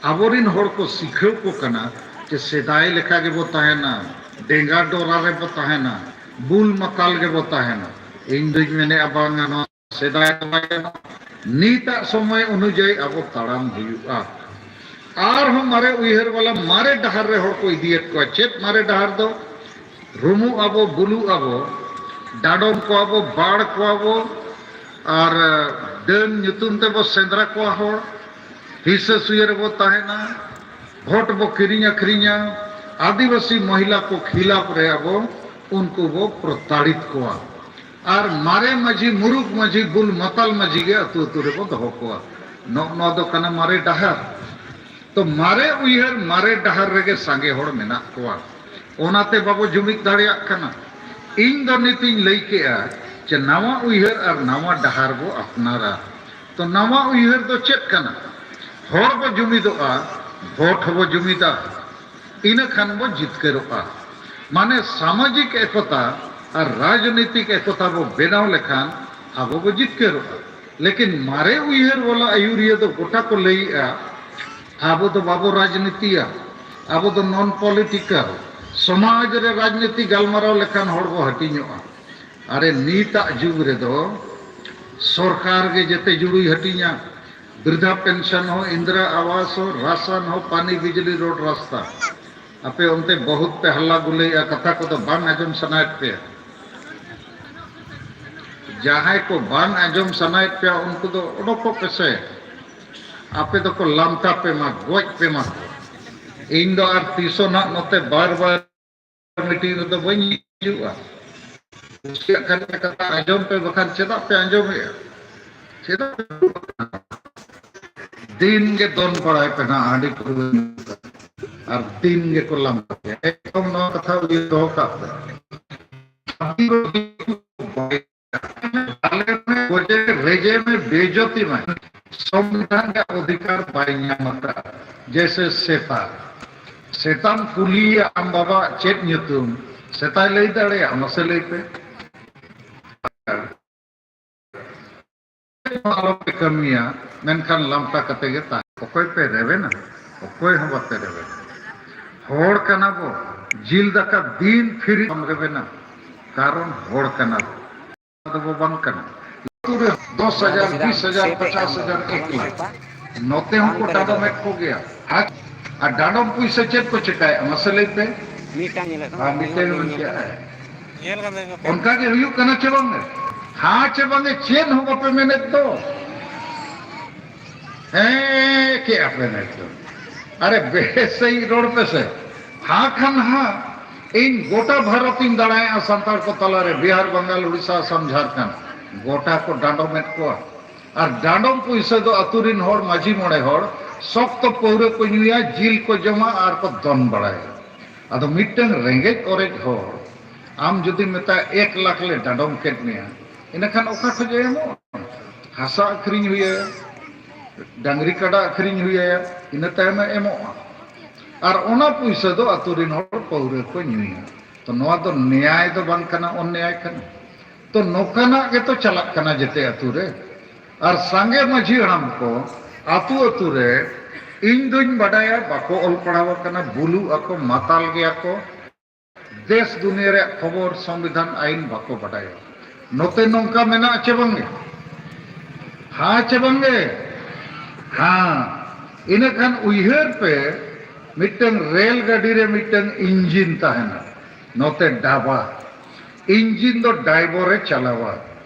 ᱟᱵᱚᱨᱤᱱ ᱦᱚᱲ ᱠᱚ ᱥᱤᱠᱷᱟᱹᱣ ᱠᱚ ᱠᱟᱱᱟ ᱡᱮ ᱥᱮᱫᱟᱭ ᱞᱮᱠᱟ ᱜᱮᱵᱚ ᱛᱟᱦᱮᱱᱟ, ᱰᱮᱸᱜᱟ ᱰᱚᱨᱟ ᱨᱮᱵᱚ ᱛᱟᱦᱮᱱᱟ, ᱵᱩᱞ ᱢᱟᱛᱟᱞ ᱜᱮᱵᱚ ᱛᱟᱦᱮᱱᱟ᱾ ᱤᱧ ᱫᱩᱧ ᱢᱮᱱᱮᱫᱼᱟ, ᱵᱟᱝᱟ, ᱱᱚᱣᱟ ᱥᱮᱫᱟᱭ ᱫᱚ ᱵᱟᱭ ᱜᱟᱱᱚᱜᱼᱟ᱾ ᱱᱤᱛᱟᱜ ᱥᱚᱢᱚᱭ ᱚᱱᱩᱡᱟᱭᱤ ᱟᱵᱚ ᱛᱟᱲᱟᱢ ᱦᱩᱭᱩᱜᱼᱟ᱾ ᱟᱨᱦᱚᱸ ᱢᱟᱨᱮ ᱩᱭᱦᱟᱹᱨ ᱵᱟᱞᱟ ᱢᱟᱨᱮ ᱰᱟᱦᱟᱨ ᱨᱮ ᱦᱚᱲ ᱠᱚ ᱤᱫᱤᱭᱮᱫ ᱠᱚᱣᱟ᱾ ᱪᱮᱫ ᱢᱟᱨᱮ ᱰᱟᱦᱟᱨ ᱫᱚ? ᱨᱩᱢᱩᱜ ᱟᱵᱚ, ᱵᱩᱞᱩᱜ ᱟᱵᱚ, ᱰᱟᱸᱰᱚᱢ ᱠᱚᱣᱟ ᱵᱚ, ᱵᱟᱲ ᱠᱚᱣᱟ ᱵᱚ, ᱟᱨ ᱰᱟᱹᱱ ᱧᱩᱛᱩᱢ ᱛᱮᱵᱚ ᱥᱮᱸᱫᱽᱨᱟ ᱠᱚᱣᱟ ᱦᱚᱲ, ᱦᱤᱥᱟᱹ ᱥᱩᱭᱟᱹ ᱨᱮᱵᱚ ᱛᱟᱦᱮᱱᱟ, ᱵᱷᱳᱴ ᱵᱚ ᱠᱤᱨᱤᱧ ᱟᱹᱠᱷᱨᱤᱧᱟ, ᱟᱹᱫᱤᱵᱟᱹᱥᱤ ᱢᱚᱦᱤᱞᱟ ᱠᱚ ᱠᱷᱤᱞᱟᱯ ᱨᱮ ᱟᱵᱚ ᱩᱱᱠᱩ ᱵᱚ ᱯᱨᱚᱛᱟᱲᱤᱛ ᱠᱚᱣᱟ᱾ ᱟᱨ ᱢᱟᱨᱮ ᱢᱟᱹᱡᱷᱤ, ᱢᱩᱨᱩᱠ ᱢᱟᱹᱡᱷᱤ, ᱵᱩᱞ ᱢᱟᱛᱟᱞ ᱢᱟᱹᱡᱷᱤ ᱜᱮ ᱟᱹᱛᱩ ᱟᱹᱛᱩ ᱨᱮᱵᱚ ᱫᱚᱦᱚ ᱠᱚᱣᱟ᱾ ᱱᱚᱜᱼᱚ ᱱᱚᱣᱟ ᱫᱚ ᱠᱟᱱᱟ ᱢᱟᱨᱮ ᱰᱟᱦᱟᱨ᱾ ᱛᱚ ᱢᱟᱨᱮ ᱩᱭᱦᱟᱹᱨ, ᱢᱟᱨᱮ ᱰᱟᱦᱟᱨ ᱨᱮᱜᱮ ᱥᱟᱸᱜᱮ ᱦᱚᱲ ᱢᱮᱱᱟᱜ ᱠᱚᱣᱟ᱾ ᱚᱱᱟᱛᱮ ᱵᱟᱵᱚ ᱡᱩᱢᱤᱫ ᱫᱟᱲᱮᱭᱟᱜ ᱠᱟᱱᱟ᱾ ᱤᱧ ᱫᱚ ᱱᱤᱛᱤᱧ ᱞᱟᱹᱭ ᱠᱮᱜᱼᱟ ᱡᱮ ᱱᱟᱣᱟ ᱩᱭᱦᱟᱹᱨ ᱟᱨ ᱱᱟᱣᱟ ᱰᱟᱦᱟᱨ ᱵᱚ ᱟᱯᱱᱟᱨᱟ᱾ ᱛᱚ ᱱᱟᱣᱟ ᱩᱭᱦᱟᱹᱨ ᱫᱚ ᱪᱮᱫ ᱠᱟᱱᱟ? ᱦᱚᱲ ᱵᱚ ᱡᱩᱢᱤᱫᱚᱜᱼᱟ, ᱵᱷᱳᱴ ᱦᱚᱸᱵᱚ ᱡᱩᱢᱤᱫᱟ, ᱤᱱᱟᱹ ᱠᱷᱟᱱ ᱵᱚ ᱡᱤᱛᱠᱟᱹᱨᱚᱜᱼᱟ᱾ ᱢᱟᱱᱮ ᱥᱟᱢᱟᱡᱤᱠ ᱮᱠᱚᱛᱟ ᱟᱨ ᱨᱟᱡᱽᱱᱤᱛᱤᱠ ᱮᱠᱚᱛᱟ ᱵᱚ ᱵᱮᱱᱟᱣ ᱞᱮᱠᱷᱟᱱ ᱟᱵᱚ ᱵᱚ ᱡᱤᱛᱠᱟᱹᱨᱚᱜᱼᱟ᱾ ᱞᱮᱠᱤᱱ ᱢᱟᱨᱮ ᱩᱭᱦᱟᱹᱨ ᱵᱟᱞᱟ ᱟᱹᱭᱩᱨᱤᱭᱟᱹ ᱫᱚ ᱜᱚᱴᱟ ᱠᱚ ᱞᱟᱹᱭᱮᱜᱼᱟ, ᱟᱵᱚ ᱫᱚ ᱵᱟᱵᱚ ᱨᱟᱡᱽᱱᱤᱛᱤᱭᱟ, ᱟᱵᱚ ᱫᱚ ᱱᱚᱱ ᱯᱚᱞᱤᱴᱤᱠᱟᱞ, ᱥᱚᱢᱟᱡᱽ ᱨᱮ ᱨᱟᱡᱽᱱᱤᱛᱤ ᱜᱟᱞᱢᱟᱨᱟᱣ ᱞᱮᱠᱷᱟᱱ ᱦᱚᱲ ᱵᱚ ᱦᱟᱹᱴᱤᱧᱚᱜᱼᱟ᱾ ᱟᱨᱮ ᱱᱤᱛᱟᱜ ᱡᱩᱜᱽ ᱨᱮᱫᱚ ᱥᱚᱨᱠᱟᱨ ᱜᱮ ᱡᱮᱛᱮ ᱡᱩᱲᱩᱭ ᱦᱟᱹᱴᱤᱧᱟ᱾ ᱵᱨᱤᱫᱷᱟ ᱯᱮᱱᱥᱚᱱ ᱦᱚᱸ, ᱤᱱᱫᱨᱟ ᱟᱵᱟᱥ ᱦᱚᱸ, ᱨᱟᱥᱚᱱ ᱦᱚᱸ, ᱯᱟᱱᱤ, ᱵᱤᱡᱽᱞᱤ, ᱨᱳᱰ, ᱨᱟᱥᱛᱟ᱾ ᱟᱯᱮ ᱚᱱᱛᱮ ᱵᱚᱦᱩᱛ ᱯᱮ ᱦᱟᱞᱞᱟ ᱜᱩᱞᱟᱹᱭᱮᱜᱼᱟ, ᱠᱟᱛᱷᱟ ᱠᱚᱫᱚ ᱵᱟᱝ ᱟᱸᱡᱚᱢ ᱥᱟᱱᱟᱭᱮᱫ ᱯᱮᱭᱟ᱾ ᱡᱟᱦᱟᱸᱭ ᱠᱚ ᱵᱟᱝ ᱟᱸᱡᱚᱢ ᱥᱟᱱᱟᱭᱮᱫ ᱯᱮᱭᱟ, ᱩᱱᱠᱩ ᱫᱚ ᱚᱰᱚᱠᱚᱜ ᱯᱮᱥᱮ᱾ ᱟᱯᱮ ᱫᱚᱠᱚ ᱞᱟᱢᱴᱟ ᱯᱮ ᱢᱟ, ᱜᱚᱡ ᱯᱮ ᱢᱟ᱾ ᱤᱧ ᱫᱚ ᱟᱨ ᱛᱤᱥ ᱦᱚᱸ ᱱᱟᱜ ᱱᱚᱛᱮ ᱵᱟᱨ ᱵᱟᱨ ᱢᱤᱴᱤᱝ ᱨᱮᱫᱚ ᱵᱟᱹᱧ ᱦᱤᱡᱩᱜᱼᱟ᱾ ᱠᱩᱥᱤᱭᱟᱜ ᱠᱷᱟᱱ ᱯᱮ ᱠᱟᱛᱷᱟ ᱟᱸᱡᱚᱢ ᱯᱮ, ᱵᱟᱠᱷᱟᱱ ᱪᱮᱫᱟᱜ ᱯᱮ ᱟᱸᱡᱚᱢᱮᱜᱼᱟ? ᱪᱮᱫᱟᱜ? ᱫᱤᱱ ᱜᱮ ᱫᱚᱱ ᱵᱟᱲᱟᱭ ᱯᱮ ᱱᱟᱜ ᱦᱟᱺᱰᱤ ᱯᱟᱹᱣᱨᱟᱹ ᱧᱩ ᱠᱟᱛᱮ᱾ ᱟᱨ ᱫᱤᱱ ᱜᱮᱠᱚ ᱞᱟᱸᱫᱟ ᱯᱮᱭᱟ᱾ ᱮᱠᱫᱚᱢ ᱱᱚᱣᱟ ᱠᱟᱛᱷᱟ ᱩᱭᱦᱟᱹᱨ ᱫᱚᱦᱚ ᱠᱟᱜ ᱯᱮ᱾ ᱵᱷᱮᱡᱮ ᱢᱮ, ᱵᱮᱡᱚᱛᱤ ᱢᱮ, ᱥᱚᱝᱵᱤᱫᱷᱟᱱ ᱨᱮᱭᱟᱜ ᱚᱫᱷᱤᱠᱟᱨ ᱵᱟᱭ ᱧᱟᱢ ᱟᱠᱟᱫᱟ᱾ ᱡᱮᱭᱥᱮ ᱥᱮᱛᱟ, ᱥᱮᱛᱟᱢ ᱠᱩᱞᱤᱭᱮᱭᱟ, "ᱟᱢ ᱵᱟᱵᱟ ᱪᱮᱫ ᱧᱩᱛᱩᱢ?" ᱥᱮᱛᱟᱭ ᱞᱟᱹᱭ ᱫᱟᱲᱮᱭᱟᱜᱼᱟ? ᱢᱟᱥᱮ ᱞᱟᱹᱭ ᱯᱮ᱾ ᱟᱞᱚᱯᱮ ᱠᱟᱹᱢᱤᱭᱟ, ᱢᱮᱱᱠᱷᱟᱱ ᱞᱟᱢᱴᱟ ᱠᱟᱛᱮ ᱜᱮ ᱛᱟᱦᱮᱸ᱾ ᱚᱠᱚᱭ ᱯᱮ ᱨᱮᱵᱮᱱᱟ? ᱚᱠᱚᱭ ᱦᱚᱸ ᱵᱟᱯᱮ ᱨᱮᱵᱮᱱᱟ᱾ ᱦᱚᱲ ᱠᱟᱱᱟ ᱵᱚ, ᱡᱤᱞ ᱫᱟᱠᱟ ᱫᱤᱱ ᱯᱷᱤᱨᱤ ᱵᱟᱢ ᱨᱮᱵᱮᱱᱟ, ᱠᱟᱨᱚᱱ ᱦᱚᱲ ᱠᱟᱱᱟ ᱵᱚ᱾ ᱫᱚᱵᱚ ᱵᱟᱝ ᱠᱟᱱᱟ᱾ ᱟᱹᱛᱩ ᱨᱮ ᱫᱚᱥ ᱦᱟᱡᱟᱨ, ᱵᱤᱥ ᱦᱟᱡᱟᱨ, ᱯᱚᱪᱟᱥ ᱦᱟᱡᱟᱨ, ᱮᱠ ᱞᱟᱠᱷ᱾ ᱱᱚᱛᱮ ᱦᱚᱸᱠᱚ ᱰᱟᱸᱰᱚᱢᱮᱫ ᱠᱚᱜᱮᱭᱟ᱾ ᱟᱨ, ᱟᱨ ᱰᱟᱸᱰᱚᱢ ᱯᱩᱭᱥᱟᱹ ᱪᱮᱫ ᱠᱚ ᱪᱮᱠᱟᱭᱟ? ᱢᱟᱥᱮ ᱞᱟᱹᱭ ᱯᱮ᱾ ᱢᱤᱫᱴᱟᱝ ᱧᱮᱞᱚᱜ ᱠᱟᱱᱟ᱾ ᱟᱨ ᱢᱤᱫᱴᱟᱝ ᱵᱚᱱ ᱪᱮᱫ? ᱧᱮᱞ ᱠᱟᱛᱮ ᱜᱮ᱾ ᱚᱱᱠᱟ ᱜᱮ ᱦᱩᱭᱩᱜ ᱠᱟᱱᱟ ᱪᱮ ᱵᱟᱝ? ᱦᱮᱸ ᱪᱮ ᱵᱟᱝ? ᱪᱮᱫ ᱦᱚᱸ ᱵᱟᱯᱮ ᱢᱮᱱᱮᱫ ᱫᱚ᱾ ᱦᱮᱸ ᱠᱮᱜᱼᱟ ᱯᱮ ᱱᱤᱛᱚᱜ᱾ ᱟᱨᱮ ᱵᱮᱥ ᱥᱟᱺᱦᱤᱡ ᱨᱚᱲ ᱯᱮᱥᱮ᱾ ᱦᱟᱸ ᱠᱷᱟᱱ ᱦᱟᱸ, ᱤᱧ ᱜᱚᱴᱟ ᱵᱷᱟᱨᱚᱛ ᱤᱧ ᱫᱟᱬᱟᱭᱮᱫᱼᱟ ᱥᱟᱱᱛᱟᱲ ᱠᱚ ᱛᱟᱞᱟᱨᱮ, ᱵᱤᱦᱟᱨ, ᱵᱟᱝᱜᱟᱞ, ᱩᱲᱤᱥᱥᱟ, ᱟᱥᱟᱢ, ᱡᱷᱟᱲᱠᱷᱚᱸᱰ, ᱜᱚᱴᱟ ᱠᱚ ᱰᱟᱸᱰᱚᱢᱮᱫ ᱠᱚᱣᱟ᱾ ᱟᱨ ᱰᱟᱸᱰᱚᱢ ᱯᱩᱭᱥᱟᱹ ᱫᱚ ᱟᱹᱛᱩ ᱨᱤᱱ ᱦᱚᱲ, ᱢᱟᱹᱡᱷᱤ ᱢᱚᱬᱮ ᱦᱚᱲ, ᱥᱚᱠᱛᱚ ᱯᱟᱹᱣᱨᱟᱹ ᱠᱚ ᱧᱩᱭᱟ, ᱡᱤᱞ ᱠᱚ ᱡᱚᱢᱟ ᱟᱨ ᱠᱚ ᱫᱚᱱ ᱵᱟᱲᱟᱭᱟ᱾ ᱟᱫᱚ ᱢᱤᱫᱴᱟᱝ ᱨᱮᱸᱜᱮᱡ ᱚᱨᱮᱡ ᱦᱚᱲ, ᱟᱢ ᱡᱩᱫᱤᱢ ᱢᱮᱛᱟᱭᱟ, "ᱮᱠ ᱞᱟᱠᱷ ᱞᱮ ᱰᱟᱸᱰᱚᱢ ᱠᱮᱫ ᱢᱮᱭᱟ", ᱤᱱᱟᱹᱠᱷᱟᱱ ᱚᱠᱟ ᱠᱷᱚᱡ ᱮ ᱮᱢᱚᱜᱼᱟ? ᱦᱟᱥᱟ ᱟᱹᱠᱷᱨᱤᱧ ᱦᱩᱭ ᱟᱭᱟ, ᱰᱟᱝᱨᱤ ᱠᱟᱰᱟ ᱟᱹᱠᱷᱨᱤᱧ ᱦᱩᱭ ᱟᱭᱟ, ᱤᱱᱟᱹ ᱛᱟᱭᱚᱢ ᱮ ᱮᱢᱚᱜᱼᱟ᱾ ᱟᱨ ᱚᱱᱟ ᱯᱩᱭᱥᱟᱹ ᱫᱚ ᱟᱹᱛᱩ ᱨᱤᱱ ᱦᱚᱲ ᱯᱟᱹᱣᱨᱟᱹ ᱠᱚ ᱧᱩᱭᱟ᱾ ᱛᱚ ᱱᱚᱣᱟ ᱫᱚ ᱱᱮᱭᱟᱭ ᱫᱚ ᱵᱟᱝ ᱠᱟᱱᱟ, ᱚᱱᱱᱮᱭᱟᱭ ᱠᱟᱱᱟ᱾ ᱛᱚ ᱱᱚᱝᱠᱟᱱᱟᱜ ᱜᱮᱛᱚ ᱪᱟᱞᱟᱜ ᱠᱟᱱᱟ ᱡᱮᱛᱮ ᱟᱹᱛᱩ ᱨᱮ᱾ ᱟᱨ ᱥᱟᱸᱜᱮ ᱢᱟᱹᱡᱷᱤ ᱦᱟᱲᱟᱢ ᱠᱚ ᱟᱹᱛᱩ ᱟᱹᱛᱩ ᱨᱮ, ᱤᱧ ᱫᱩᱧ ᱵᱟᱰᱟᱭᱟ ᱵᱟᱠᱚ ᱚᱞ ᱯᱟᱲᱦᱟᱣ ᱟᱠᱟᱱᱟ, ᱵᱩᱞᱩᱜ ᱟᱠᱚ, ᱢᱟᱛᱟᱞ ᱜᱮᱭᱟ ᱠᱚ, ᱫᱮᱥ ᱫᱩᱱᱤᱭᱟᱹ ᱨᱮᱭᱟᱜ ᱠᱷᱚᱵᱚᱨ, ᱥᱚᱝᱵᱤᱫᱷᱟᱱ, ᱟᱭᱤᱱ ᱵᱟᱠᱚ ᱵᱟᱰᱟᱭᱟ᱾ ᱱᱚᱛᱮ ᱱᱚᱝᱠᱟ ᱢᱮᱱᱟᱜᱼᱟ ᱪᱮ ᱵᱟᱝᱜᱮ? ᱦᱮᱸ ᱪᱮ ᱵᱟᱝᱜᱮ? ᱦᱮᱸ᱾ ᱤᱱᱟᱹᱠᱷᱟᱱ ᱩᱭᱦᱟᱹᱨ ᱯᱮ, ᱢᱤᱫᱴᱟᱝ ᱨᱮᱞ ᱜᱟᱹᱰᱤ ᱨᱮ ᱢᱤᱫᱴᱟᱝ ᱤᱧᱡᱤᱱ ᱛᱟᱦᱮᱱᱟ, ᱱᱚᱛᱮ ᱰᱟᱵᱟ᱾ ᱤᱧᱡᱤᱱ ᱫᱚ ᱰᱟᱭᱵᱚᱨ ᱮ ᱪᱟᱞᱟᱣᱟ,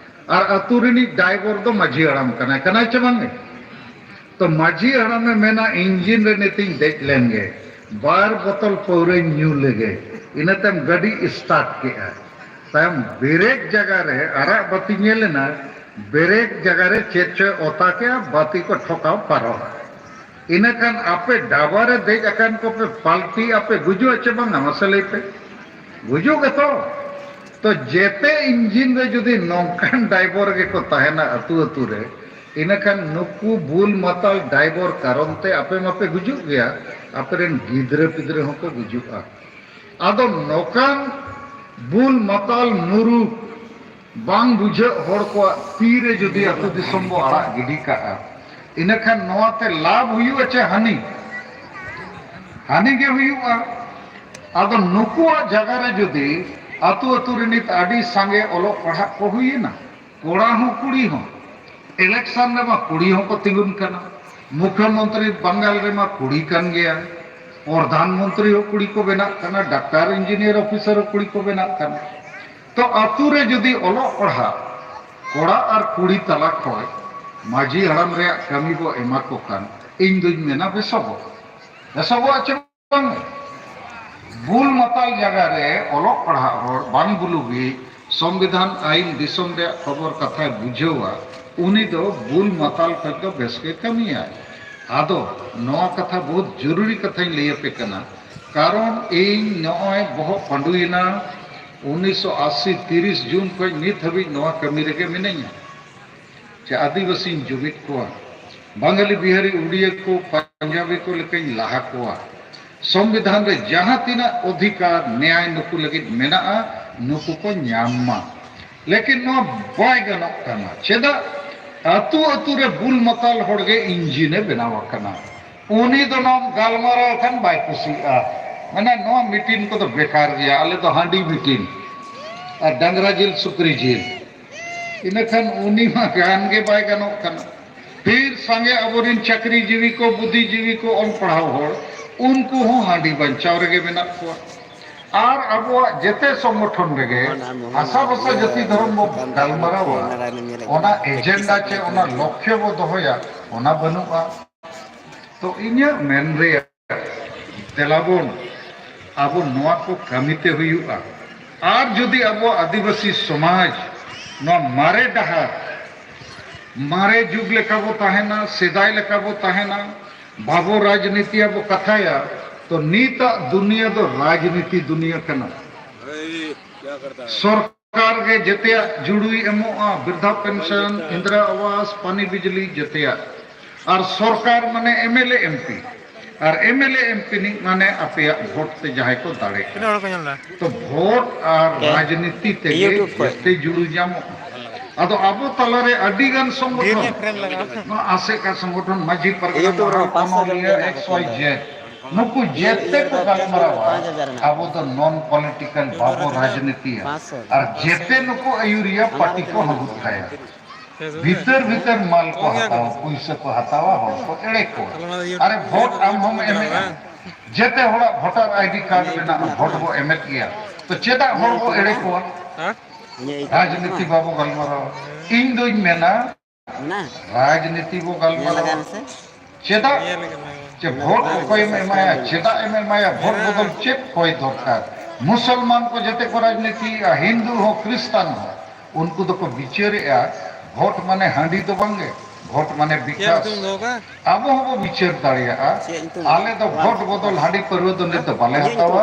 ᱟᱨ ᱟᱹᱛᱩ ᱨᱤᱱᱤᱡ ᱰᱟᱭᱵᱚᱨ ᱫᱚ ᱢᱟᱹᱡᱷᱤ ᱦᱟᱲᱟᱢ ᱠᱟᱱᱟᱭ, ᱠᱟᱱᱟᱭ ᱪᱮ ᱵᱟᱝᱜᱮ? ᱛᱚ ᱢᱟᱹᱡᱷᱤ ᱦᱟᱲᱟᱢᱮ ᱢᱮᱱᱟ, "ᱤᱧᱡᱤᱱ ᱨᱮ ᱱᱤᱛᱤᱧ ᱫᱮᱡ ᱞᱮᱱ ᱜᱮ, ᱵᱟᱨ ᱵᱚᱛᱚᱞ ᱯᱟᱹᱣᱨᱟᱹᱧ ᱧᱩ ᱞᱮᱜᱮ, ᱤᱱᱟᱹ ᱛᱟᱭᱚᱢ ᱜᱟᱹᱰᱤ ᱥᱴᱟᱨᱴ ᱠᱮᱜᱼᱟ, ᱛᱟᱭᱚᱢ ᱵᱨᱮᱠ ᱡᱟᱭᱜᱟ ᱨᱮ ᱟᱨᱟᱜ ᱵᱟᱹᱛᱤ ᱧᱮᱞ ᱮᱱᱟ, ᱵᱨᱮᱠ ᱡᱟᱭᱜᱟ ᱨᱮ ᱪᱮᱫ ᱪᱚᱭ ᱚᱛᱟ ᱠᱮᱜᱼᱟ, ᱵᱟᱹᱛᱤ ᱠᱚ ᱴᱷᱚᱠᱟᱣ ᱯᱟᱨᱚᱢ᱾ ᱤᱱᱟᱹᱠᱷᱟᱱ ᱟᱯᱮ ᱰᱟᱵᱟ ᱨᱮ ᱫᱮᱡ ᱟᱠᱟᱱ ᱠᱚᱯᱮ ᱯᱟᱞᱴᱤ ᱟᱯᱮ, ᱜᱩᱡᱩᱜ ᱟᱪᱮ ᱵᱟᱝᱟ? ᱢᱟᱥᱮ ᱞᱟᱹᱭ ᱯᱮ, ᱜᱩᱡᱩᱜ ᱜᱮᱛᱚ?" ᱛᱚ ᱡᱮᱛᱮ ᱤᱧᱡᱤᱱ ᱨᱮ ᱡᱩᱫᱤ ᱱᱚᱝᱠᱟᱱ ᱰᱟᱭᱵᱚᱨ ᱜᱮᱠᱚ ᱛᱟᱦᱮᱱᱟ ᱟᱹᱛᱩ ᱟᱹᱛᱩ ᱨᱮ, ᱤᱱᱟᱹᱠᱷᱟᱱ ᱱᱩᱠᱩ ᱵᱩᱞ ᱢᱟᱛᱟᱞ ᱰᱟᱭᱵᱚᱨ ᱠᱟᱨᱚᱱ ᱛᱮ ᱟᱯᱮ ᱢᱟᱯᱮ ᱜᱩᱡᱩᱜ ᱜᱮᱭᱟ, ᱟᱯᱮ ᱨᱮᱱ ᱜᱤᱫᱽᱨᱟᱹ ᱯᱤᱫᱽᱨᱟᱹ ᱦᱚᱸᱠᱚ ᱜᱩᱡᱩᱜᱼᱟ᱾ ᱟᱫᱚ ᱱᱚᱝᱠᱟᱱ ᱵᱩᱞ ᱢᱟᱛᱟᱞ ᱢᱩᱨᱩᱠ ᱵᱟᱝ ᱵᱩᱡᱷᱟᱹᱜ ᱦᱚᱲ ᱠᱚᱣᱟᱜ ᱛᱤ ᱨᱮ ᱡᱩᱫᱤ ᱟᱹᱛᱩ ᱫᱤᱥᱚᱢ ᱵᱚ ᱟᱲᱟᱜ ᱜᱤᱰᱤ ᱠᱟᱜᱼᱟ, ᱤᱱᱟᱹᱠᱷᱟᱱ ᱱᱚᱣᱟ ᱛᱮ ᱞᱟᱵᱷ ᱦᱩᱭᱩᱜᱼᱟ ᱪᱮ ᱦᱟᱹᱱᱤ? ᱦᱟᱹᱱᱤ ᱜᱮ ᱦᱩᱭᱩᱜᱼᱟ᱾ ᱟᱫᱚ ᱱᱩᱠᱩᱣᱟᱜ ᱡᱟᱭᱜᱟ ᱨᱮ ᱡᱩᱫᱤ ᱟᱹᱛᱩ ᱟᱹᱛᱩ ᱨᱮ ᱱᱤᱛ ᱟᱹᱰᱤ ᱥᱟᱸᱜᱮ ᱚᱞᱚᱜ ᱯᱟᱲᱦᱟᱜ ᱠᱚ ᱦᱩᱭᱮᱱᱟ, ᱠᱚᱲᱟ ᱦᱚᱸ ᱠᱩᱲᱤ ᱦᱚᱸ, ᱤᱞᱮᱠᱥᱚᱱ ᱨᱮᱢᱟ ᱠᱩᱲᱤ ᱦᱚᱸᱠᱚ ᱛᱤᱸᱜᱩᱱ ᱠᱟᱱᱟ, ᱢᱩᱠᱷᱭᱚᱢᱚᱱᱛᱨᱤ ᱵᱟᱝᱜᱟᱞ ᱨᱮᱢᱟ ᱠᱩᱲᱤ ᱠᱟᱱ ᱜᱮᱭᱟ, ᱯᱨᱚᱫᱷᱟᱱ ᱢᱚᱱᱛᱨᱤ ᱦᱚᱸ ᱠᱩᱲᱤ ᱠᱚ ᱵᱮᱱᱟᱜ ᱠᱟᱱᱟ, ᱰᱟᱠᱛᱟᱨ ᱤᱧᱡᱤᱱᱤᱭᱟᱨ ᱚᱯᱷᱤᱥᱟᱨ ᱦᱚᱸ ᱠᱩᱲᱤ ᱠᱚ ᱵᱮᱱᱟᱜ ᱠᱟᱱᱟ᱾ ᱛᱚ ᱟᱹᱛᱩ ᱨᱮ ᱡᱩᱫᱤ ᱚᱞᱚᱜ ᱯᱟᱲᱦᱟᱜ ᱠᱚᱲᱟ ᱟᱨ ᱠᱩᱲᱤ ᱛᱟᱞᱟ ᱠᱷᱚᱱ ᱢᱟᱹᱡᱷᱤ ᱦᱟᱲᱟᱢ ᱨᱮᱭᱟᱜ ᱠᱟᱹᱢᱤ ᱵᱚ ᱮᱢᱟ ᱠᱚ ᱠᱷᱟᱱ, ᱤᱧ ᱫᱩᱧ ᱢᱮᱱᱟ ᱵᱮᱥᱚᱜᱚᱜ᱾ ᱵᱮᱥᱚᱜᱚᱜᱼᱟ ᱪᱮ ᱵᱟᱝ? ᱵᱩᱞ ᱢᱟᱛᱟᱞ ᱡᱟᱭᱜᱟ ᱨᱮ ᱚᱞᱚᱜ ᱯᱟᱲᱦᱟᱜ ᱦᱚᱲ ᱵᱟᱝ ᱵᱩᱞᱩᱜᱤᱡ ᱥᱚᱝᱵᱤᱫᱷᱟᱱ ᱟᱹᱭᱤᱱ ᱫᱤᱥᱚᱢ ᱨᱮᱭᱟᱜ ᱠᱷᱚᱵᱚᱨ ᱠᱟᱛᱷᱟᱭ ᱵᱩᱡᱷᱟᱹᱣᱟ, ᱩᱱᱤ ᱫᱚ ᱵᱩᱞ ᱢᱟᱛᱟᱞ ᱠᱷᱚᱱ ᱫᱚ ᱵᱮᱥ ᱜᱮ ᱠᱟᱹᱢᱤᱭᱟᱭ᱾ ᱟᱫᱚ ᱱᱚᱣᱟ ᱠᱟᱛᱷᱟ ᱵᱚᱦᱩᱛ ᱡᱚᱨᱩᱨᱤ ᱠᱟᱛᱷᱟᱧ ᱞᱟᱹᱭ ᱟᱯᱮ ᱠᱟᱱᱟ, ᱠᱟᱨᱚᱱ ᱤᱧ ᱱᱚᱜᱼᱚᱭ ᱵᱚᱦᱚᱜ ᱯᱟᱺᱰᱩᱭᱮᱱᱟ ᱩᱱᱤᱥᱥᱚ ᱟᱥᱤ ᱛᱤᱨᱤᱥ ᱡᱩᱱ ᱠᱷᱚᱱ ᱱᱤᱛ ᱦᱟᱹᱵᱤᱡ ᱱᱚᱣᱟ ᱠᱟᱹᱢᱤ ᱨᱮᱜᱮ ᱢᱤᱱᱟᱹᱧᱟ᱾ ᱪᱮ ᱟᱹᱫᱤᱵᱟᱹᱥᱤᱧ ᱡᱩᱢᱤᱫ ᱠᱚᱣᱟ, ᱵᱟᱝᱜᱟᱞᱤ, ᱵᱤᱦᱟᱨᱤ, ᱩᱲᱤᱭᱟᱹ ᱠᱚ, ᱯᱟᱧᱡᱟᱵᱤ ᱠᱚ ᱞᱮᱠᱟᱧ ᱞᱟᱦᱟ ᱠᱚᱣᱟ᱾ ᱥᱚᱝᱵᱤᱫᱷᱟᱱ ᱨᱮ ᱡᱟᱦᱟᱸ ᱛᱤᱱᱟᱹᱜ ᱚᱫᱷᱤᱠᱟᱨ, ᱱᱮᱭᱟᱭ ᱱᱩᱠᱩ ᱞᱟᱹᱜᱤᱫ ᱢᱮᱱᱟᱜᱼᱟ, ᱱᱩᱠᱩ ᱠᱚ ᱧᱟᱢ ᱢᱟ᱾ ᱞᱮᱠᱤᱱ ᱱᱚᱣᱟ ᱵᱟᱭ ᱜᱟᱱᱚᱜ ᱠᱟᱱᱟ᱾ ᱪᱮᱫᱟᱜ? ᱟᱹᱛᱩ ᱟᱹᱛᱩ ᱨᱮ ᱵᱩᱞ ᱢᱟᱛᱟᱞ ᱦᱚᱲ ᱜᱮ ᱤᱧᱡᱤᱱ ᱮ ᱵᱮᱱᱟᱣ ᱟᱠᱟᱱᱟ᱾ ᱩᱱᱤ ᱫᱚ ᱱᱚᱣᱟ ᱜᱟᱞᱢᱟᱨᱟᱣ ᱠᱷᱟᱱ ᱵᱟᱭ ᱠᱩᱥᱤᱜᱼᱟ, ᱢᱮᱱᱟ, "ᱱᱚᱣᱟ ᱢᱤᱴᱤᱝ ᱠᱚᱫᱚ ᱵᱮᱠᱟᱨ ᱜᱮᱭᱟ, ᱟᱞᱮ ᱫᱚ ᱦᱟᱺᱰᱤ ᱢᱤᱴᱤᱝ ᱟᱨ ᱰᱟᱝᱨᱟ ᱡᱤᱞ, ᱥᱩᱠᱨᱤ ᱡᱤᱞ᱾" ᱤᱱᱟᱹᱠᱷᱟᱱ ᱩᱱᱤ ᱢᱟ ᱜᱟᱱ ᱜᱮ ᱵᱟᱭ ᱜᱟᱱᱚᱜ ᱠᱟᱱᱟ᱾ ᱯᱷᱤᱨ ᱥᱟᱸᱜᱮ ᱟᱵᱚᱨᱮᱱ ᱪᱟᱹᱠᱨᱤ ᱡᱤᱣᱤ ᱠᱚ, ᱵᱩᱫᱽᱫᱷᱤ ᱡᱤᱣᱤ ᱠᱚ, ᱚᱞ ᱯᱟᱲᱦᱟᱣ ᱦᱚᱲ, ᱩᱱᱠᱩ ᱦᱚᱸ ᱦᱟᱺᱰᱤ ᱵᱟᱧᱪᱟᱣ ᱨᱮᱜᱮ ᱢᱮᱱᱟᱜ ᱠᱚᱣᱟ᱾ ᱟᱨ ᱟᱵᱚᱣᱟᱜ ᱡᱮᱛᱮ ᱥᱚᱝᱜᱚᱴᱷᱚᱱ ᱨᱮᱜᱮ ᱵᱷᱟᱥᱟ ᱵᱷᱟᱥᱟ ᱡᱟᱹᱛᱤ ᱫᱷᱚᱨᱚᱢ ᱵᱚ ᱜᱟᱞᱢᱟᱨᱟᱣᱟ, ᱚᱱᱟ ᱮᱡᱮᱱᱰᱟ ᱪᱮ ᱚᱱᱟ ᱞᱚᱠᱠᱷᱭᱚ ᱵᱚ ᱫᱚᱦᱚᱭᱟ, ᱚᱱᱟ ᱵᱟᱹᱱᱩᱜᱼᱟ᱾ ᱛᱚ ᱤᱧᱟᱹᱜ ᱢᱮᱱ ᱨᱮᱭᱟᱜ ᱛᱮᱞᱟᱵᱚᱱ, ᱟᱵᱚ ᱱᱚᱣᱟ ᱠᱚ ᱠᱟᱹᱢᱤᱛᱮ ᱦᱩᱭᱩᱜᱼᱟ᱾ ᱟᱨ ᱡᱩᱫᱤ ᱟᱵᱚ ᱟᱹᱫᱤᱵᱟᱹᱥᱤ ᱥᱚᱢᱟᱡᱽ ᱱᱚᱣᱟ ᱢᱟᱨᱮ ᱰᱟᱦᱟᱨ, ᱢᱟᱨᱮ ᱡᱩᱜᱽ ᱞᱮᱠᱟ ᱵᱚ ᱛᱟᱦᱮᱱᱟ, ᱥᱮᱫᱟᱭ ᱞᱮᱠᱟ ᱵᱚ ᱛᱟᱦᱮᱱᱟ, ᱵᱟᱵᱚ ᱨᱟᱡᱽᱱᱤᱛᱤᱭᱟ ᱵᱚ ᱠᱟᱛᱷᱟᱭᱟ, ᱛᱚ ᱱᱤᱛᱟᱜ ᱫᱩᱱᱤᱭᱟᱹ ᱫᱚ ᱨᱟᱡᱽᱱᱤᱛᱤ ᱫᱩᱱᱤᱭᱟᱹ ᱠᱟᱱᱟ᱾ ᱥᱚᱨᱠᱟᱨ ᱜᱮ ᱡᱮᱛᱮᱭᱟᱜ ᱡᱩᱲᱩᱭ ᱮᱢᱚᱜᱼᱟ, ᱵᱨᱤᱫᱽᱫᱷᱟ ᱯᱮᱱᱥᱚᱱ, ᱤᱱᱫᱨᱟ ᱟᱵᱟᱥ, ᱯᱟᱱᱤ ᱵᱤᱡᱽᱞᱤ, ᱡᱮᱛᱮᱭᱟᱜ᱾ ᱟᱨ ᱥᱚᱨᱠᱟᱨ ᱢᱟᱱᱮ M L A, M P, R M L A, M P ᱱᱤᱡ ᱢᱟᱱᱮ ᱟᱯᱮᱭᱟᱜ ᱵᱷᱳᱴ ᱛᱮ ᱡᱟᱦᱟᱸᱭ ᱠᱚ ᱫᱟᱲᱮ ᱠᱟᱱᱟ᱾ ᱛᱤᱱᱟᱹᱜ ᱦᱚᱲ ᱠᱚ ᱧᱮᱞ ᱮᱫᱟ? ᱛᱚ ᱵᱷᱳᱴ ᱟᱨ ᱠᱮ? ᱨᱟᱡᱽᱱᱤᱛᱤ ᱛᱮᱜᱮ YouTube ᱠᱷᱚᱡ᱾ ᱡᱮᱛᱮ ᱡᱩᱲᱩ ᱧᱟᱢᱚᱜᱼᱟ᱾ ᱟᱫᱚ ᱟᱵᱚ ᱛᱟᱞᱟᱨᱮ ᱟᱹᱰᱤ ᱜᱟᱱ ᱰᱷᱮᱨ ᱥᱚᱝᱜᱚᱴᱷᱚᱱ, ᱧᱚᱜ friend ᱞᱟᱜᱟᱜᱼᱟ᱾ ᱱᱚᱣᱟ ᱟᱥᱮᱠᱟ ᱥᱚᱝᱜᱚᱴᱷᱚᱱ, ᱢᱟᱹᱡᱷᱤ ᱯᱟᱨᱜᱟᱱᱟ, YouTube ᱨᱮᱦᱚᱸ ᱢᱟᱦᱟᱨ, ᱯᱟᱸᱪᱥᱚ ᱡᱚᱱ ᱜᱮ ᱚᱱᱚᱞᱤᱭᱟᱹ, ᱢᱮᱱᱟᱜ ᱠᱚᱣᱟ᱾ ᱮᱠᱥ ᱣᱟᱭ ᱡᱮᱰ, ᱱᱩᱠᱩ ᱡᱮᱛᱮ ᱠᱚ ᱜᱟᱞᱢᱟᱨᱟᱣᱟ᱾ ᱯᱟᱸᱪ ᱦᱟᱡᱟᱨ ᱢᱮᱱᱟᱜ ᱠᱚᱣᱟ᱾ ᱟᱵᱚ ᱫᱚ non political ᱵᱟᱵᱚ ᱨᱟᱡᱽᱱᱤᱛᱤᱭᱟ᱾ ᱯᱟᱸᱪᱥᱚ᱾ ᱟᱨ ᱡᱮᱛᱮ ᱱᱩᱠᱩ ᱟᱹᱭᱩᱨᱤᱭᱟᱹ ᱯᱟᱨᱴᱤ ᱠᱚ ᱦᱟᱹᱵᱩᱫ ᱠᱟᱭᱟ᱾ ᱵᱷᱤᱛᱟᱹᱨ ᱵᱷᱤᱛᱟᱹᱨ ᱢᱟᱞ ᱠᱚ ᱦᱟᱛᱟᱣᱟ, ᱯᱩᱭᱥᱟᱹ ᱠᱚ ᱦᱟᱛᱟᱣᱟ, ᱦᱚᱲ ᱠᱚ ᱮᱲᱮ ᱠᱚᱣᱟ᱾ ᱟᱨᱮ, ᱵᱷᱳᱴ ᱟᱢ ᱦᱚᱢ ᱮᱢᱮᱜᱼᱟ, ᱡᱮᱛᱮ ᱦᱚᱲᱟᱜ ᱵᱷᱳᱴᱟᱨ ᱟᱭᱰᱤ ᱠᱟᱨᱰ ᱢᱮᱱᱟᱜᱼᱟ, ᱵᱷᱳᱴ ᱵᱚ ᱮᱢᱮᱫ ᱜᱮᱭᱟ᱾ ᱛᱚ ᱪᱮᱫᱟᱜ ᱦᱚᱲ ᱵᱚ ᱮᱲᱮ ᱠᱚᱣᱟ? ᱨᱟᱡᱽᱱᱤᱛᱤ ᱵᱟᱵᱚ ᱜᱟᱞᱢᱟᱨᱟᱣᱟ᱾ ᱤᱧ ᱫᱩᱧ ᱢᱮᱱᱟ, ᱨᱟᱡᱽᱱᱤᱛᱤ ᱵᱚ ᱜᱟᱞᱢᱟᱨᱟᱣᱟ᱾ ᱪᱮᱫᱟᱜ? ᱡᱮ ᱵᱷᱳᱴ ᱚᱠᱚᱭᱮᱢ ᱮᱢᱟᱭᱟ, ᱪᱮᱫᱟᱜ ᱮᱢ ᱮᱢᱟᱭᱟ, ᱵᱷᱳᱴ ᱵᱚᱫᱚᱞ ᱪᱮᱫ ᱦᱚᱭ ᱫᱚᱨᱠᱟᱨ? ᱢᱩᱥᱚᱞᱢᱟᱱ ᱠᱚ ᱡᱮᱛᱮ ᱠᱚ ᱨᱟᱡᱽᱱᱤᱛᱤᱭᱮᱫᱼᱟ, ᱦᱤᱱᱫᱩ ᱦᱚᱸ, ᱠᱷᱨᱤᱥᱴᱟᱱ ᱦᱚᱸ᱾ ᱩᱱᱠᱩ ᱫᱚᱠᱚ ᱵᱤᱪᱟᱹᱨᱮᱜᱼᱟ, ᱵᱷᱳᱴ ᱢᱟᱱᱮ ᱦᱟᱺᱰᱤ ᱫᱚ ᱵᱟᱝᱜᱮ, ᱵᱷᱳᱴ ᱢᱟᱱᱮ ᱵᱤᱠᱟᱥ᱾ ᱟᱵᱚ ᱦᱚᱸᱵᱚ ᱵᱤᱪᱟᱹᱨ ᱫᱟᱲᱮᱭᱟᱜᱼᱟ᱾ ᱟᱞᱮ ᱫᱚ ᱵᱷᱳᱴ ᱵᱚᱫᱚᱞ ᱦᱟᱺᱰᱤ ᱯᱟᱹᱨᱣᱟᱹ ᱫᱚ ᱱᱤᱛ ᱫᱚ ᱵᱟᱞᱮ ᱦᱟᱛᱟᱣᱟ᱾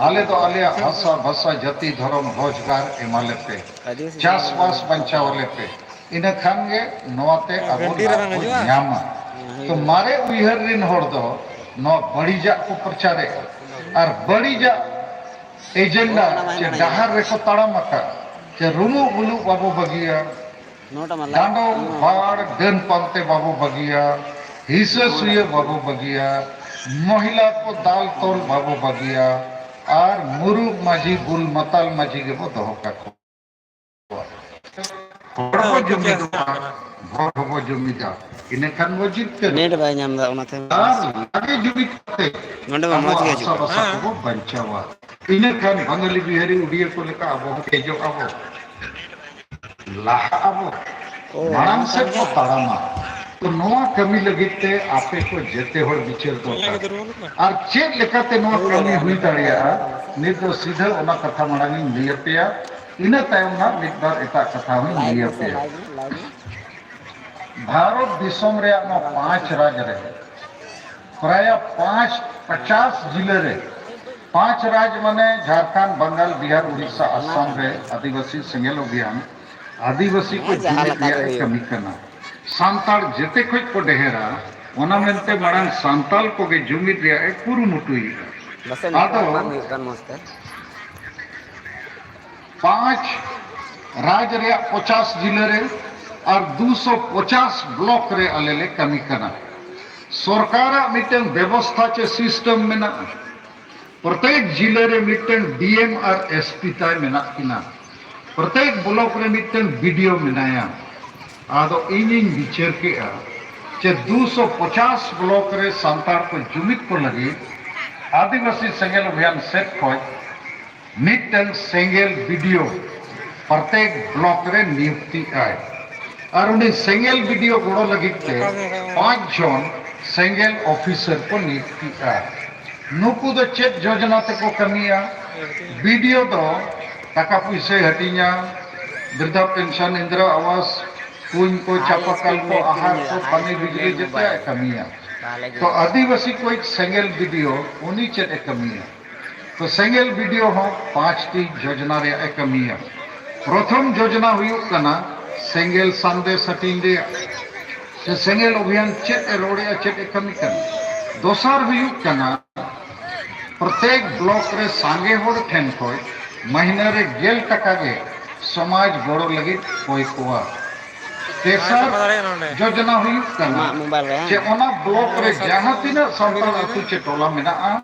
ᱟᱞᱮ ᱫᱚ ᱟᱞᱮᱭᱟᱜ ᱵᱷᱟᱥᱟ, ᱵᱷᱟᱥᱟ, ᱡᱟᱹᱛᱤ, ᱫᱷᱚᱨᱚᱢ, ᱨᱳᱡᱽᱜᱟᱨ ᱮᱢᱟ ᱞᱮᱯᱮ, ᱪᱟᱥᱵᱟᱥ ᱵᱟᱧᱪᱟᱣ ᱟᱞᱮ ᱯᱮ᱾ ᱤᱱᱟᱹ ᱠᱷᱟᱱ ᱜᱮ ᱱᱚᱣᱟᱛᱮ ᱟᱵᱚ ᱞᱟᱵᱷ ᱵᱚᱱ ᱧᱟᱢᱟ᱾ ᱛᱚ ᱢᱟᱨᱮ ᱩᱭᱦᱟᱹᱨ ᱨᱮᱱ ᱦᱚᱲ ᱫᱚ ᱱᱚᱣᱟ ᱵᱟᱹᱲᱤᱡᱟᱜ ᱠᱚ ᱯᱨᱚᱪᱟᱨᱮᱫᱼᱟ ᱟᱨ ᱵᱟᱹᱲᱤᱡᱟᱜ ᱮᱡᱮᱱᱰᱟ ᱪᱮ ᱰᱟᱦᱟᱨ ᱨᱮᱠᱚ ᱛᱟᱲᱟᱢ ᱟᱠᱟᱫ, ᱪᱮ ᱨᱩᱢᱩᱜ ᱵᱩᱞᱩᱜ ᱵᱟᱵᱚ ᱵᱟᱹᱜᱤᱭᱟ, ᱰᱟᱸᱰᱚᱢ ᱵᱟᱲ ᱰᱟᱹᱱ ᱯᱟᱱᱛᱮ ᱵᱟᱵᱚ ᱵᱟᱹᱜᱤᱭᱟ, ᱦᱤᱥᱟᱹ ᱥᱩᱭᱟᱹ ᱵᱟᱵᱚ ᱵᱟᱹᱜᱤᱭᱟ, ᱢᱚᱦᱤᱞᱟ ᱠᱚ ᱫᱟᱞ ᱛᱚᱞ ᱵᱟᱵᱚ ᱵᱟᱹᱜᱤᱭᱟ, ᱟᱨ ᱢᱩᱨᱩᱠ ᱢᱟᱹᱡᱷᱤ ᱵᱩᱞ ᱢᱟᱛᱟᱞ ᱢᱟᱹᱡᱷᱤ ᱜᱮᱵᱚ ᱫᱚᱦᱚ ᱠᱟᱠᱚᱣᱟ᱾ ᱦᱚᱲ ᱵᱚ ᱡᱩᱢᱤᱫᱚᱜᱼᱟ, ᱵᱷᱳᱴ ᱦᱚᱸᱵᱚ ᱡᱩᱢᱤᱫᱟ, ᱤᱱᱟᱹ ᱠᱷᱟᱱ ᱵᱚ ᱡᱤᱛᱠᱟᱹᱨᱚᱜᱼᱟ᱾ ᱱᱮᱴ ᱵᱟᱭ ᱧᱟᱢ ᱮᱫᱟ, ᱚᱱᱟᱛᱮ ᱟᱨ ᱞᱟᱜᱮ ᱡᱩᱢᱤᱫ ᱠᱟᱛᱮ ᱱᱚᱰᱮ ᱢᱟ ᱢᱚᱡᱽ ᱟᱵᱚᱣᱟᱜ ᱜᱮ ᱦᱟᱥᱟ ᱦᱤᱡᱩᱜ ᱠᱟᱱᱟ᱾ ᱵᱷᱟᱥᱟ ᱠᱚᱵᱚ ᱵᱟᱧᱪᱟᱣᱟ᱾ ᱤᱱᱟᱹ ᱠᱷᱟᱱ ᱵᱟᱝᱜᱟᱞᱤ ᱵᱤᱦᱟᱨᱤ ᱩᱰᱤᱭᱟᱹ ᱠᱚ ᱞᱮᱠᱟ ᱟᱵᱚ ᱦᱚᱸ ᱠᱮᱡᱚᱜ ᱟᱵᱚ, ᱞᱟᱦᱟᱜ ᱟᱵᱚ, ᱚ, ᱢᱟᱲᱟᱝ ᱚᱱᱟ ᱠᱟᱱ ᱥᱮᱫ ᱵᱚ ᱜᱮᱭᱟ᱾ ᱛᱟᱲᱟᱢᱟ᱾ ᱛᱚ ᱱᱚᱣᱟ ᱠᱟᱹᱢᱤ ᱞᱟᱹᱜᱤᱫ ᱛᱮ ᱟᱯᱮ ᱠᱚ ᱡᱮᱛᱮ ᱦᱚᱲ ᱵᱤᱪᱟᱹᱨ ᱫᱚᱨᱠᱟᱨ᱾ ᱟᱨ ᱪᱮᱫ ᱞᱮᱠᱟᱛᱮ ᱱᱚᱣᱟ ᱠᱟᱹᱢᱤ ᱦᱩᱭ ᱫᱟᱲᱮᱭᱟᱜᱼᱟ, ᱱᱤᱛ ᱫᱚ ᱥᱤᱫᱷᱟᱹ ᱚᱱᱟ ᱠᱟᱛᱷᱟ ᱢᱟᱲᱟᱝ ᱤᱧ ᱞᱟᱹᱭ ᱟᱯᱮᱭᱟ᱾ ᱤᱱᱟᱹ ᱛᱟᱭᱚᱢ ᱦᱟᱸᱜ ᱢᱤᱫ ᱵᱟᱨ ᱮᱴᱟᱜ ᱠᱟᱛᱷᱟ ᱦᱚᱸᱧ ᱞᱟᱹᱭ ᱟᱯᱮᱭᱟ᱾ ᱵᱷᱟᱨᱚᱛ ᱫᱤᱥᱚᱢ ᱨᱮᱭᱟᱜ ᱱᱚᱣᱟ ᱯᱟᱸᱪ ᱨᱟᱡᱽ ᱨᱮ ᱯᱨᱟᱭ ᱯᱟᱸᱪ, ᱯᱚᱪᱟᱥ ᱡᱤᱞᱟᱹ ᱨᱮ ᱯᱟᱸᱪ ᱨᱟᱡᱽ ᱢᱟᱱᱮ ᱡᱷᱟᱲᱠᱷᱚᱸᱰ, ᱵᱟᱝᱜᱟᱞ, ᱵᱤᱦᱟᱨ, ᱩᱲᱤᱥᱥᱟ, ᱟᱥᱟᱢ ᱨᱮ ᱟᱹᱫᱤᱵᱟᱹᱥᱤ ᱥᱮᱸᱜᱮᱞ ᱚᱵᱷᱤᱭᱟᱱ ᱟᱹᱫᱤᱵᱟᱹᱥᱤ ᱠᱚ ᱡᱩᱢᱤᱫ ᱨᱮᱭᱟᱜ ᱮ ᱠᱟᱹᱢᱤ ᱠᱟᱱᱟ᱾ ᱥᱟᱱᱛᱟᱲ ᱡᱮᱛᱮ ᱠᱷᱚᱡ ᱠᱚ ᱰᱷᱮᱨᱟ, ᱚᱱᱟ ᱢᱮᱱᱛᱮ ᱢᱟᱲᱟᱝ ᱥᱟᱱᱛᱟᱲ ᱠᱚᱜᱮ ᱡᱩᱢᱤᱫ ᱨᱮᱭᱟᱜ ᱮ ᱠᱩᱨᱩᱢᱩᱴᱩᱭᱮᱫᱟ᱾ ᱟᱫᱚ ᱯᱟᱸᱪ ᱨᱟᱡᱽ ᱨᱮᱭᱟᱜ ᱯᱚᱪᱟᱥ ᱡᱤᱞᱟᱹ ᱨᱮ ᱟᱨ ᱫᱩᱥᱚ ᱯᱚᱪᱟᱥ ᱵᱞᱚᱠ ᱨᱮ ᱟᱞᱮ ᱞᱮ ᱠᱟᱹᱢᱤ ᱠᱟᱱᱟ᱾ ᱥᱚᱨᱠᱟᱨᱟᱜ ᱢᱤᱫᱴᱟᱝ ᱵᱮᱵᱚᱥᱛᱷᱟ ᱪᱮ ᱥᱤᱥᱴᱮᱢ ᱢᱮᱱᱟᱜᱼᱟ᱾ ᱯᱨᱚᱛᱮᱠ ᱡᱤᱞᱟᱹ ᱨᱮ ᱢᱤᱫᱴᱟᱝ ᱰᱤ ᱮᱢ ᱟᱨ ᱮᱥ ᱯᱤ ᱛᱟᱭ ᱢᱮᱱᱟᱜ ᱠᱤᱱᱟ᱾ ᱯᱨᱚᱛᱮᱠ ᱵᱞᱚᱠ ᱨᱮ ᱢᱤᱫᱴᱟᱝ ᱵᱤ ᱰᱤ ᱳ ᱢᱮᱱᱟᱭᱟ᱾ ᱟᱫᱚ ᱤᱧᱤᱧ ᱵᱤᱪᱟᱹᱨ ᱠᱮᱜᱼᱟ ᱡᱮ ᱫᱩᱥᱚ ᱯᱚᱪᱟᱥ ᱵᱞᱚᱠ ᱨᱮ ᱥᱟᱱᱛᱟᱲ ᱠᱚ ᱡᱩᱢᱤᱫ ᱠᱚ ᱞᱟᱹᱜᱤᱫ ᱟᱹᱫᱤᱵᱟᱹᱥᱤ ᱥᱮᱸᱜᱮᱞ ᱚᱵᱷᱤᱭᱟᱱ ᱥᱮᱫ ᱠᱷᱚᱱ ᱢᱤᱫᱴᱟᱝ ᱥᱮᱸᱜᱮᱞ ᱵᱤ ᱰᱤ ᱳ ᱯᱨᱚᱛᱮᱠ ᱵᱞᱚᱠ ᱨᱮ ᱱᱤᱭᱩᱠᱛᱤ ᱟᱭ᱾ ᱟᱨ ᱩᱱᱤ ᱥᱮᱸᱜᱮᱞ ᱵᱤ ᱰᱤ ᱳ ᱜᱚᱲᱚ ᱞᱟᱹᱜᱤᱫ ᱛᱮ ᱯᱟᱸᱪ ᱡᱚᱱ ᱥᱮᱸᱜᱮᱞ ᱚᱯᱷᱤᱥᱟᱨ ᱠᱚ ᱱᱤᱭᱩᱠᱛᱤᱜᱼᱟ᱾ ᱱᱩᱠᱩ ᱫᱚ ᱪᱮᱫ ᱡᱳᱡᱽᱱᱟ ᱛᱮᱠᱚ ᱠᱟᱹᱢᱤᱭᱟ? ᱵᱤ ᱰᱤ ᱳ ᱫᱚ ᱴᱟᱠᱟ ᱯᱩᱭᱥᱟᱹᱭ ᱦᱟᱹᱴᱤᱧᱟ, ᱵᱨᱤᱫᱷᱟ ᱯᱮᱱᱥᱚᱱ, ᱤᱱᱫᱨᱟ ᱟᱵᱟᱥ, ᱠᱩᱧ ᱠᱚ, ᱪᱟᱯᱟᱠᱟᱞ ᱠᱚ, ᱟᱦᱟᱨ ᱠᱚ, ᱯᱟᱱᱤ ᱵᱤᱡᱽᱞᱤ ᱡᱚᱛᱚᱭᱟᱜ ᱮ ᱠᱟᱹᱢᱤᱭᱟ᱾ ᱛᱚ ᱟᱹᱫᱤᱵᱟᱹᱥᱤ ᱠᱚᱭᱤᱡ ᱥᱮᱸᱜᱮᱞ ᱵᱤ ᱰᱤ ᱳ ᱩᱱᱤ ᱪᱮᱫ ᱮ ᱠᱟᱹᱢᱤᱭᱟ? ᱛᱚ ᱥᱮᱸᱜᱮᱞ ᱵᱤ ᱰᱤ ᱳ ᱦᱚᱸ ᱯᱟᱸᱪᱴᱤ ᱡᱳᱡᱽᱱᱟ ᱨᱮᱭᱟᱜ ᱮ ᱠᱟᱹᱢᱤᱭᱟ᱾ ᱯᱨᱚᱛᱷᱚᱢ ᱡᱳᱡᱽᱱᱟ ᱦᱩᱭᱩᱜ ᱠᱟᱱᱟ ᱥᱮᱸᱜᱮᱞ ᱥᱟᱸᱫᱮᱥ ᱦᱟᱹᱴᱤᱧ ᱨᱮᱭᱟᱜ᱾ ᱥᱮ ᱥᱮᱸᱜᱮᱞ ᱚᱵᱷᱤᱭᱟᱱ ᱪᱮᱫ ᱮ ᱨᱚᱲᱮᱜᱼᱟ, ᱪᱮᱫ ᱮ ᱠᱟᱹᱢᱤ ᱠᱟᱱᱟ? ᱫᱚᱥᱟᱨ ᱦᱩᱭᱩᱜ ᱠᱟᱱᱟ ᱯᱨᱚᱛᱮᱠ ᱵᱞᱚᱠ ᱨᱮ ᱥᱟᱸᱜᱮ ᱦᱚᱲ ᱴᱷᱮᱱ ᱠᱷᱚᱱ ᱢᱟᱹᱦᱱᱟᱹ ᱨᱮ ᱜᱮᱞ ᱴᱟᱠᱟ ᱜᱮ ᱥᱚᱢᱟᱡᱽ ᱜᱚᱲᱚ ᱞᱟᱹᱜᱤᱫ ᱠᱚᱭ ᱠᱚᱣᱟ᱾ ᱛᱮᱥᱟᱨ ᱡᱳᱡᱽᱱᱟ ᱦᱩᱭᱩᱜ ᱠᱟᱱᱟ ᱡᱮ ᱚᱱᱟ ᱵᱞᱚᱠ ᱨᱮ ᱡᱟᱦᱟᱸ ᱛᱤᱱᱟᱹᱜ ᱥᱟᱱᱛᱟᱲ ᱟᱹᱛᱩ ᱪᱮ ᱴᱚᱞᱟ ᱢᱮᱱᱟᱜᱼᱟ,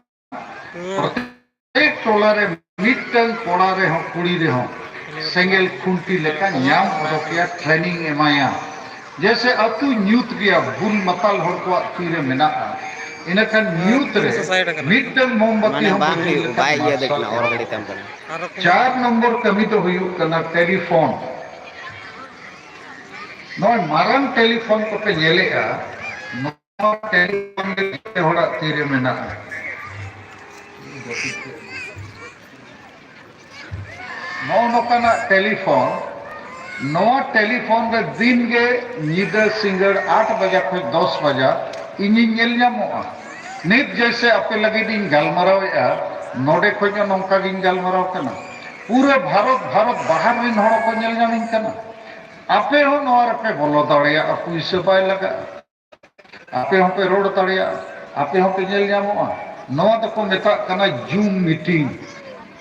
ᱯᱨᱚᱛᱮᱠ ᱴᱚᱞᱟ ᱨᱮ ᱢᱤᱫᱴᱟᱝ ᱠᱚᱲᱟ ᱨᱮᱦᱚᱸ ᱠᱩᱲᱤ ᱨᱮᱦᱚᱸ ᱥᱮᱸᱜᱮᱞ ᱠᱷᱩᱱᱴᱤ ᱞᱮᱠᱟ ᱧᱟᱢ ᱚᱰᱚᱠᱮᱭᱟ, ᱴᱨᱮᱱᱤᱝ ᱮᱢᱟᱭᱟ᱾ ᱡᱮᱭᱥᱮ ᱟᱹᱛᱩ ᱧᱩᱛ ᱜᱮᱭᱟ, ᱵᱩᱞ ᱢᱟᱛᱟᱞ ᱦᱚᱲ ᱠᱚᱣᱟᱜ ᱛᱤ ᱨᱮ ᱢᱮᱱᱟᱜᱼᱟ, ᱤᱱᱟᱹᱠᱷᱟᱱ ᱧᱩᱛ ᱨᱮ ᱢᱤᱫᱴᱟᱝ ᱢᱳᱢᱵᱟᱛᱤ ᱦᱚᱸ ᱵᱟᱹᱜᱤ ᱞᱮᱠᱷᱟᱱ ᱢᱟᱨᱥᱟᱞ ᱮᱱᱟ᱾ ᱪᱟᱨ ᱱᱚᱢᱵᱚᱨ ᱠᱟᱹᱢᱤ ᱫᱚ ᱦᱩᱭᱩᱜ ᱠᱟᱱᱟ ᱴᱮᱞᱤᱯᱷᱳᱱ᱾ ᱱᱚᱜᱼᱚᱭ ᱢᱟᱨᱟᱝ ᱴᱮᱞᱤᱯᱷᱳᱱ ᱠᱚᱯᱮ ᱧᱮᱞᱮᱜᱼᱟ, ᱱᱚᱣᱟ ᱴᱮᱞᱤᱯᱷᱳᱱ ᱜᱮ ᱡᱚᱛᱚ ᱦᱚᱲᱟᱜ ᱛᱤᱨᱮ ᱢᱮᱱᱟᱜᱼᱟ᱾ ᱱᱚᱜᱼᱚ ᱱᱚᱝᱠᱟᱱᱟᱜ ᱴᱮᱞᱤᱯᱷᱳᱱ, ᱱᱚᱣᱟ ᱴᱮᱞᱤᱯᱷᱳᱱ ᱨᱮ ᱫᱤᱱ ᱜᱮ ᱧᱤᱫᱟᱹ ᱥᱤᱸᱜᱟᱹᱲ ᱟᱴ ᱵᱟᱡᱟ ᱠᱷᱚᱱ ᱫᱚᱥ ᱵᱟᱡᱟ ᱤᱧᱤᱧ ᱧᱮᱞ ᱧᱟᱢᱚᱜᱼᱟ᱾ ᱱᱤᱛ ᱡᱮᱭᱥᱮ ᱟᱯᱮ ᱞᱟᱹᱜᱤᱫ ᱤᱧ ᱜᱟᱞᱢᱟᱨᱟᱣᱮᱫᱼᱟ, ᱱᱚᱰᱮ ᱠᱷᱚᱱ ᱦᱚᱸ ᱱᱚᱝᱠᱟ ᱜᱤᱧ ᱜᱟᱞᱢᱟᱨᱟᱣ ᱠᱟᱱᱟ᱾ ᱯᱩᱨᱟᱹ ᱵᱷᱟᱨᱚᱛ, ᱵᱷᱟᱨᱚᱛ ᱵᱟᱦᱟᱨ ᱨᱮᱱ ᱦᱚᱲ ᱠᱚ ᱧᱮᱞ ᱧᱟᱢᱤᱧ ᱠᱟᱱᱟ᱾ ᱟᱯᱮ ᱦᱚᱸ ᱱᱚᱣᱟ ᱨᱮᱯᱮ ᱵᱚᱞᱚ ᱫᱟᱲᱮᱭᱟᱜᱼᱟ, ᱯᱩᱭᱥᱟᱹ ᱵᱟᱭ ᱞᱟᱜᱟᱜᱼᱟ᱾ ᱟᱯᱮ ᱦᱚᱸᱯᱮ ᱨᱚᱲ ᱫᱟᱲᱮᱭᱟᱜᱼᱟ, ᱟᱯᱮ ᱦᱚᱸᱯᱮ ᱧᱮᱞ ᱧᱟᱢᱚᱜᱼᱟ᱾ ᱱᱚᱣᱟ ᱫᱚᱠᱚ ᱢᱮᱛᱟᱜ ᱠᱟᱱᱟ ᱡᱩᱢ ᱢᱤᱴᱤᱝ᱾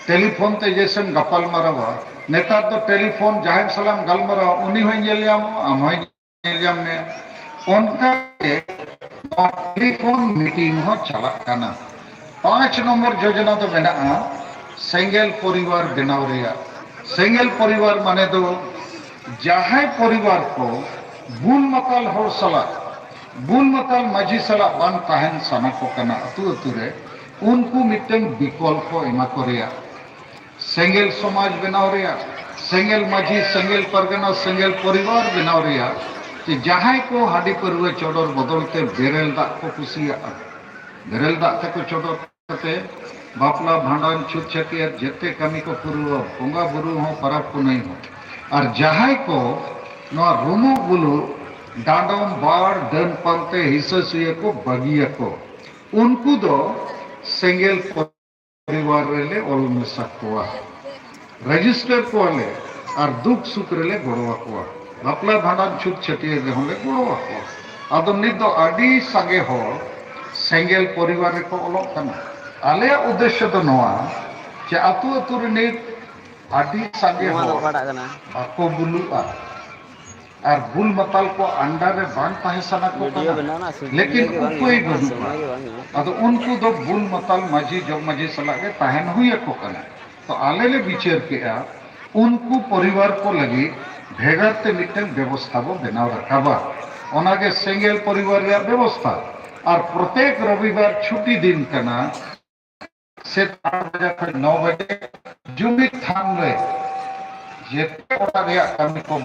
ᱴᱮᱞᱤᱯᱷᱳᱱ ᱛᱮ ᱡᱮᱥᱮᱢ ᱜᱟᱯᱟᱞ ᱢᱟᱨᱟᱣᱟ, ᱱᱮᱛᱟᱨ ᱫᱚ ᱴᱮᱞᱤᱯᱷᱳᱱ ᱡᱟᱦᱟᱸᱭ ᱥᱟᱞᱟᱜ ᱮᱢ ᱜᱟᱞᱢᱟᱨᱟᱣᱟ, ᱩᱱᱤ ᱦᱚᱸᱭ ᱧᱮᱞ ᱧᱟᱢᱚᱜᱼᱟ, ᱟᱢ ᱦᱚᱸᱭ ᱧᱮᱞ ᱧᱟᱢ ᱢᱮ᱾ ᱚᱱᱠᱟ ᱜᱮ ᱱᱚᱣᱟ ᱴᱮᱞᱤᱯᱷᱳᱱ ᱢᱤᱴᱤᱝ ᱦᱚᱸ ᱪᱟᱞᱟᱜ ᱠᱟᱱᱟ᱾ ᱯᱟᱸᱪ ᱱᱚᱢᱵᱚᱨ ᱡᱳᱡᱚᱱᱟ ᱫᱚ ᱢᱮᱱᱟᱜᱼᱟ ᱥᱮᱸᱜᱮᱞ ᱯᱚᱨᱤᱵᱟᱨ ᱵᱮᱱᱟᱣ ᱨᱮᱭᱟᱜ᱾ ᱥᱮᱸᱜᱮᱞ ᱯᱚᱨᱤᱵᱟᱨ ᱢᱟᱱᱮ ᱫᱚ ᱡᱟᱦᱟᱸᱭ ᱯᱚᱨᱤᱵᱟᱨ ᱠᱚ ᱵᱩᱞ ᱢᱟᱛᱟᱞ ᱦᱚᱲ ᱥᱟᱞᱟᱜ, ᱵᱩᱞ ᱢᱟᱛᱟᱞ ᱢᱟᱹᱡᱷᱤ ᱥᱟᱞᱟᱜ ᱵᱟᱝ ᱛᱟᱦᱮᱱ ᱥᱟᱱᱟ ᱠᱚ ᱠᱟᱱᱟ ᱟᱹᱛᱩ ᱟᱹᱛᱩ ᱨᱮ, ᱩᱱᱠᱩ ᱢᱤᱫᱴᱟᱝ ᱵᱤᱠᱚᱞᱯᱚ ᱮᱢᱟ ᱠᱚ ᱨᱮᱭᱟᱜ᱾ ᱥᱮᱸᱜᱮᱞ ᱥᱚᱢᱟᱡᱽ ᱵᱮᱱᱟᱣ ᱨᱮᱭᱟᱜ, ᱥᱮᱸᱜᱮᱞ ᱢᱟᱹᱡᱷᱤ, ᱥᱮᱸᱜᱮᱞ ᱯᱟᱨᱜᱟᱱᱟ, ᱥᱮᱸᱜᱮᱞ ᱯᱚᱨᱤᱵᱟᱨ ᱵᱮᱱᱟᱣ ᱨᱮᱭᱟᱜ, ᱡᱮ ᱡᱟᱦᱟᱸᱭ ᱠᱚ ᱦᱟᱺᱰᱤ ᱯᱟᱹᱨᱣᱟᱹ ᱪᱚᱰᱚᱨ ᱵᱚᱫᱚᱞ ᱛᱮ ᱵᱮᱨᱮᱞ ᱫᱟᱜ ᱠᱚ ᱠᱩᱥᱤᱭᱟᱜᱼᱟ, ᱵᱮᱨᱮᱞ ᱫᱟᱜ ᱛᱮᱠᱚ ᱪᱚᱰᱚᱨ ᱠᱟᱛᱮ ᱵᱟᱯᱞᱟ, ᱵᱷᱟᱸᱰᱟᱱ, ᱪᱷᱩᱛ ᱪᱷᱟᱹᱴᱭᱟᱹᱨ ᱡᱮᱛᱮ ᱠᱟᱹᱢᱤ ᱠᱚ ᱯᱩᱨᱟᱹᱣᱟ, ᱵᱚᱸᱜᱟ ᱵᱩᱨᱩ ᱦᱚᱸ, ᱯᱟᱨᱟᱵᱽ ᱯᱩᱱᱟᱹᱭ ᱦᱚᱸ᱾ ᱟᱨ ᱡᱟᱦᱟᱸᱭ ᱠᱚ ᱱᱚᱣᱟ ᱨᱩᱢᱩᱜ ᱵᱩᱞᱩᱜ, ᱰᱟᱸᱰᱚᱢ, ᱵᱟᱲ, ᱰᱟᱹᱱ ᱯᱟᱱᱛᱮ, ᱦᱤᱥᱟᱹ ᱥᱩᱭᱟᱹ ᱠᱚ ᱵᱟᱹᱜᱤᱭᱟᱠᱚ, ᱩᱱᱠᱩ ᱫᱚ ᱥᱮᱸᱜᱮᱞ ᱯᱚᱨᱤᱵᱟᱨ ᱨᱮᱞᱮ ᱚᱞ ᱢᱮᱥᱟ ᱠᱚᱣᱟ, ᱨᱮᱡᱤᱥᱴᱟᱨ ᱠᱚᱣᱟᱞᱮ, ᱟᱨ ᱫᱩᱠ ᱥᱩᱠ ᱨᱮᱞᱮ ᱜᱚᱲᱚ ᱟᱠᱚᱣᱟ, ᱵᱟᱯᱞᱟ ᱵᱷᱟᱸᱰᱟᱱ ᱪᱷᱩᱛ ᱪᱷᱟᱹᱴᱭᱟᱹᱨ ᱨᱮᱦᱚᱸ ᱞᱮ ᱜᱚᱲᱚ ᱟᱠᱚᱣᱟ᱾ ᱟᱫᱚ ᱱᱤᱛ ᱫᱚ ᱟᱹᱰᱤ ᱥᱟᱸᱜᱮ ᱦᱚᱲ ᱥᱮᱸᱜᱮᱞ ᱯᱚᱨᱤᱵᱟᱨ ᱨᱮᱠᱚ ᱚᱞᱚᱜ ᱠᱟᱱᱟ᱾ ᱟᱞᱮᱭᱟᱜ ᱩᱫᱽᱫᱮᱥᱥᱚ ᱫᱚ ᱱᱚᱣᱟ ᱡᱮ ᱟᱹᱛᱩ ᱟᱹᱛᱩ ᱨᱤᱱᱤᱡ ᱟᱹᱰᱤ ᱥᱟᱸᱜᱮ ᱱᱚᱣᱟ ᱫᱚ ᱦᱚᱲ ᱚᱠᱟᱴᱟᱜ ᱠᱟᱱᱟ? ᱵᱟᱠᱚ ᱵᱩᱞᱩᱜᱼᱟ ᱟᱨ ᱵᱩᱞ ᱢᱟᱛᱟᱞ ᱠᱚ under ᱨᱮ ᱵᱟᱝ ᱛᱟᱦᱮᱸ ᱥᱟᱱᱟ ᱠᱚ ᱵᱷᱤᱰᱤᱭᱳ ᱠᱟᱱᱟ, ᱵᱮᱱᱟᱣ ᱨᱮᱱᱟᱜ ᱥᱩᱡᱳᱜᱽ ᱞᱮᱠᱤᱱ ᱜᱮ ᱵᱟᱝ ᱩᱯᱟᱹᱭ ᱧᱟᱢᱚᱜ ᱠᱟᱱᱟ, ᱵᱟᱹᱱᱩᱜᱼᱟ᱾ ᱥᱚᱢᱚᱭ ᱜᱮ ᱵᱟᱝ ᱧᱟᱢᱚᱜ ᱠᱟᱱᱟ᱾ ᱟᱫᱚ ᱩᱱᱠᱩ ᱫᱚ ᱵᱩᱞ ᱢᱟᱛᱟᱞ ᱢᱟᱹᱡᱷᱤ, ᱡᱚᱜᱽ ᱢᱟᱹᱡᱷᱤ ᱥᱟᱞᱟᱜ ᱜᱮ ᱛᱟᱦᱮᱱ ᱦᱩᱭ ᱟᱠᱚ ᱠᱟᱱᱟ᱾ ᱛᱚ ᱟᱞᱮ ᱞᱮ ᱵᱤᱪᱟᱹᱨ ᱠᱮᱜᱼᱟ, ᱩᱱᱠᱩ ᱯᱚᱨᱤᱵᱟᱨ ᱠᱚ ᱞᱟᱹᱜᱤᱫ ᱵᱷᱮᱜᱟᱨ ᱛᱮ ᱢᱤᱫᱴᱟᱝ ᱵᱮᱵᱚᱥᱛᱷᱟ ᱵᱚ ᱵᱮᱱᱟᱣ ᱨᱟᱠᱟᱵᱟ᱾ ᱚᱱᱟᱜᱮ ᱥᱮᱸᱜᱮᱞ ᱯᱚᱨᱤᱵᱟᱨ ᱨᱮᱭᱟᱜ ᱵᱮᱵᱚᱥᱛᱷᱟ᱾ ᱟᱨ ᱯᱨᱚᱛᱮᱠ ᱨᱚᱵᱤᱵᱟᱨ ᱪᱷᱩᱴᱤ ᱫᱤᱱ ᱠᱟᱱᱟ, ᱥᱮᱛᱟᱜ ᱟᱴ ᱵᱟᱡᱮ ᱠᱷᱚᱱ ᱱᱚ ᱵᱟᱡᱮ ᱡᱩᱢᱤᱫ ᱛᱷᱟᱱ ᱨᱮ ᱡᱮᱛᱮ ᱚᱲᱟᱜ ᱨᱮᱭᱟᱜ ᱠᱟᱹᱢᱤ ᱠᱚ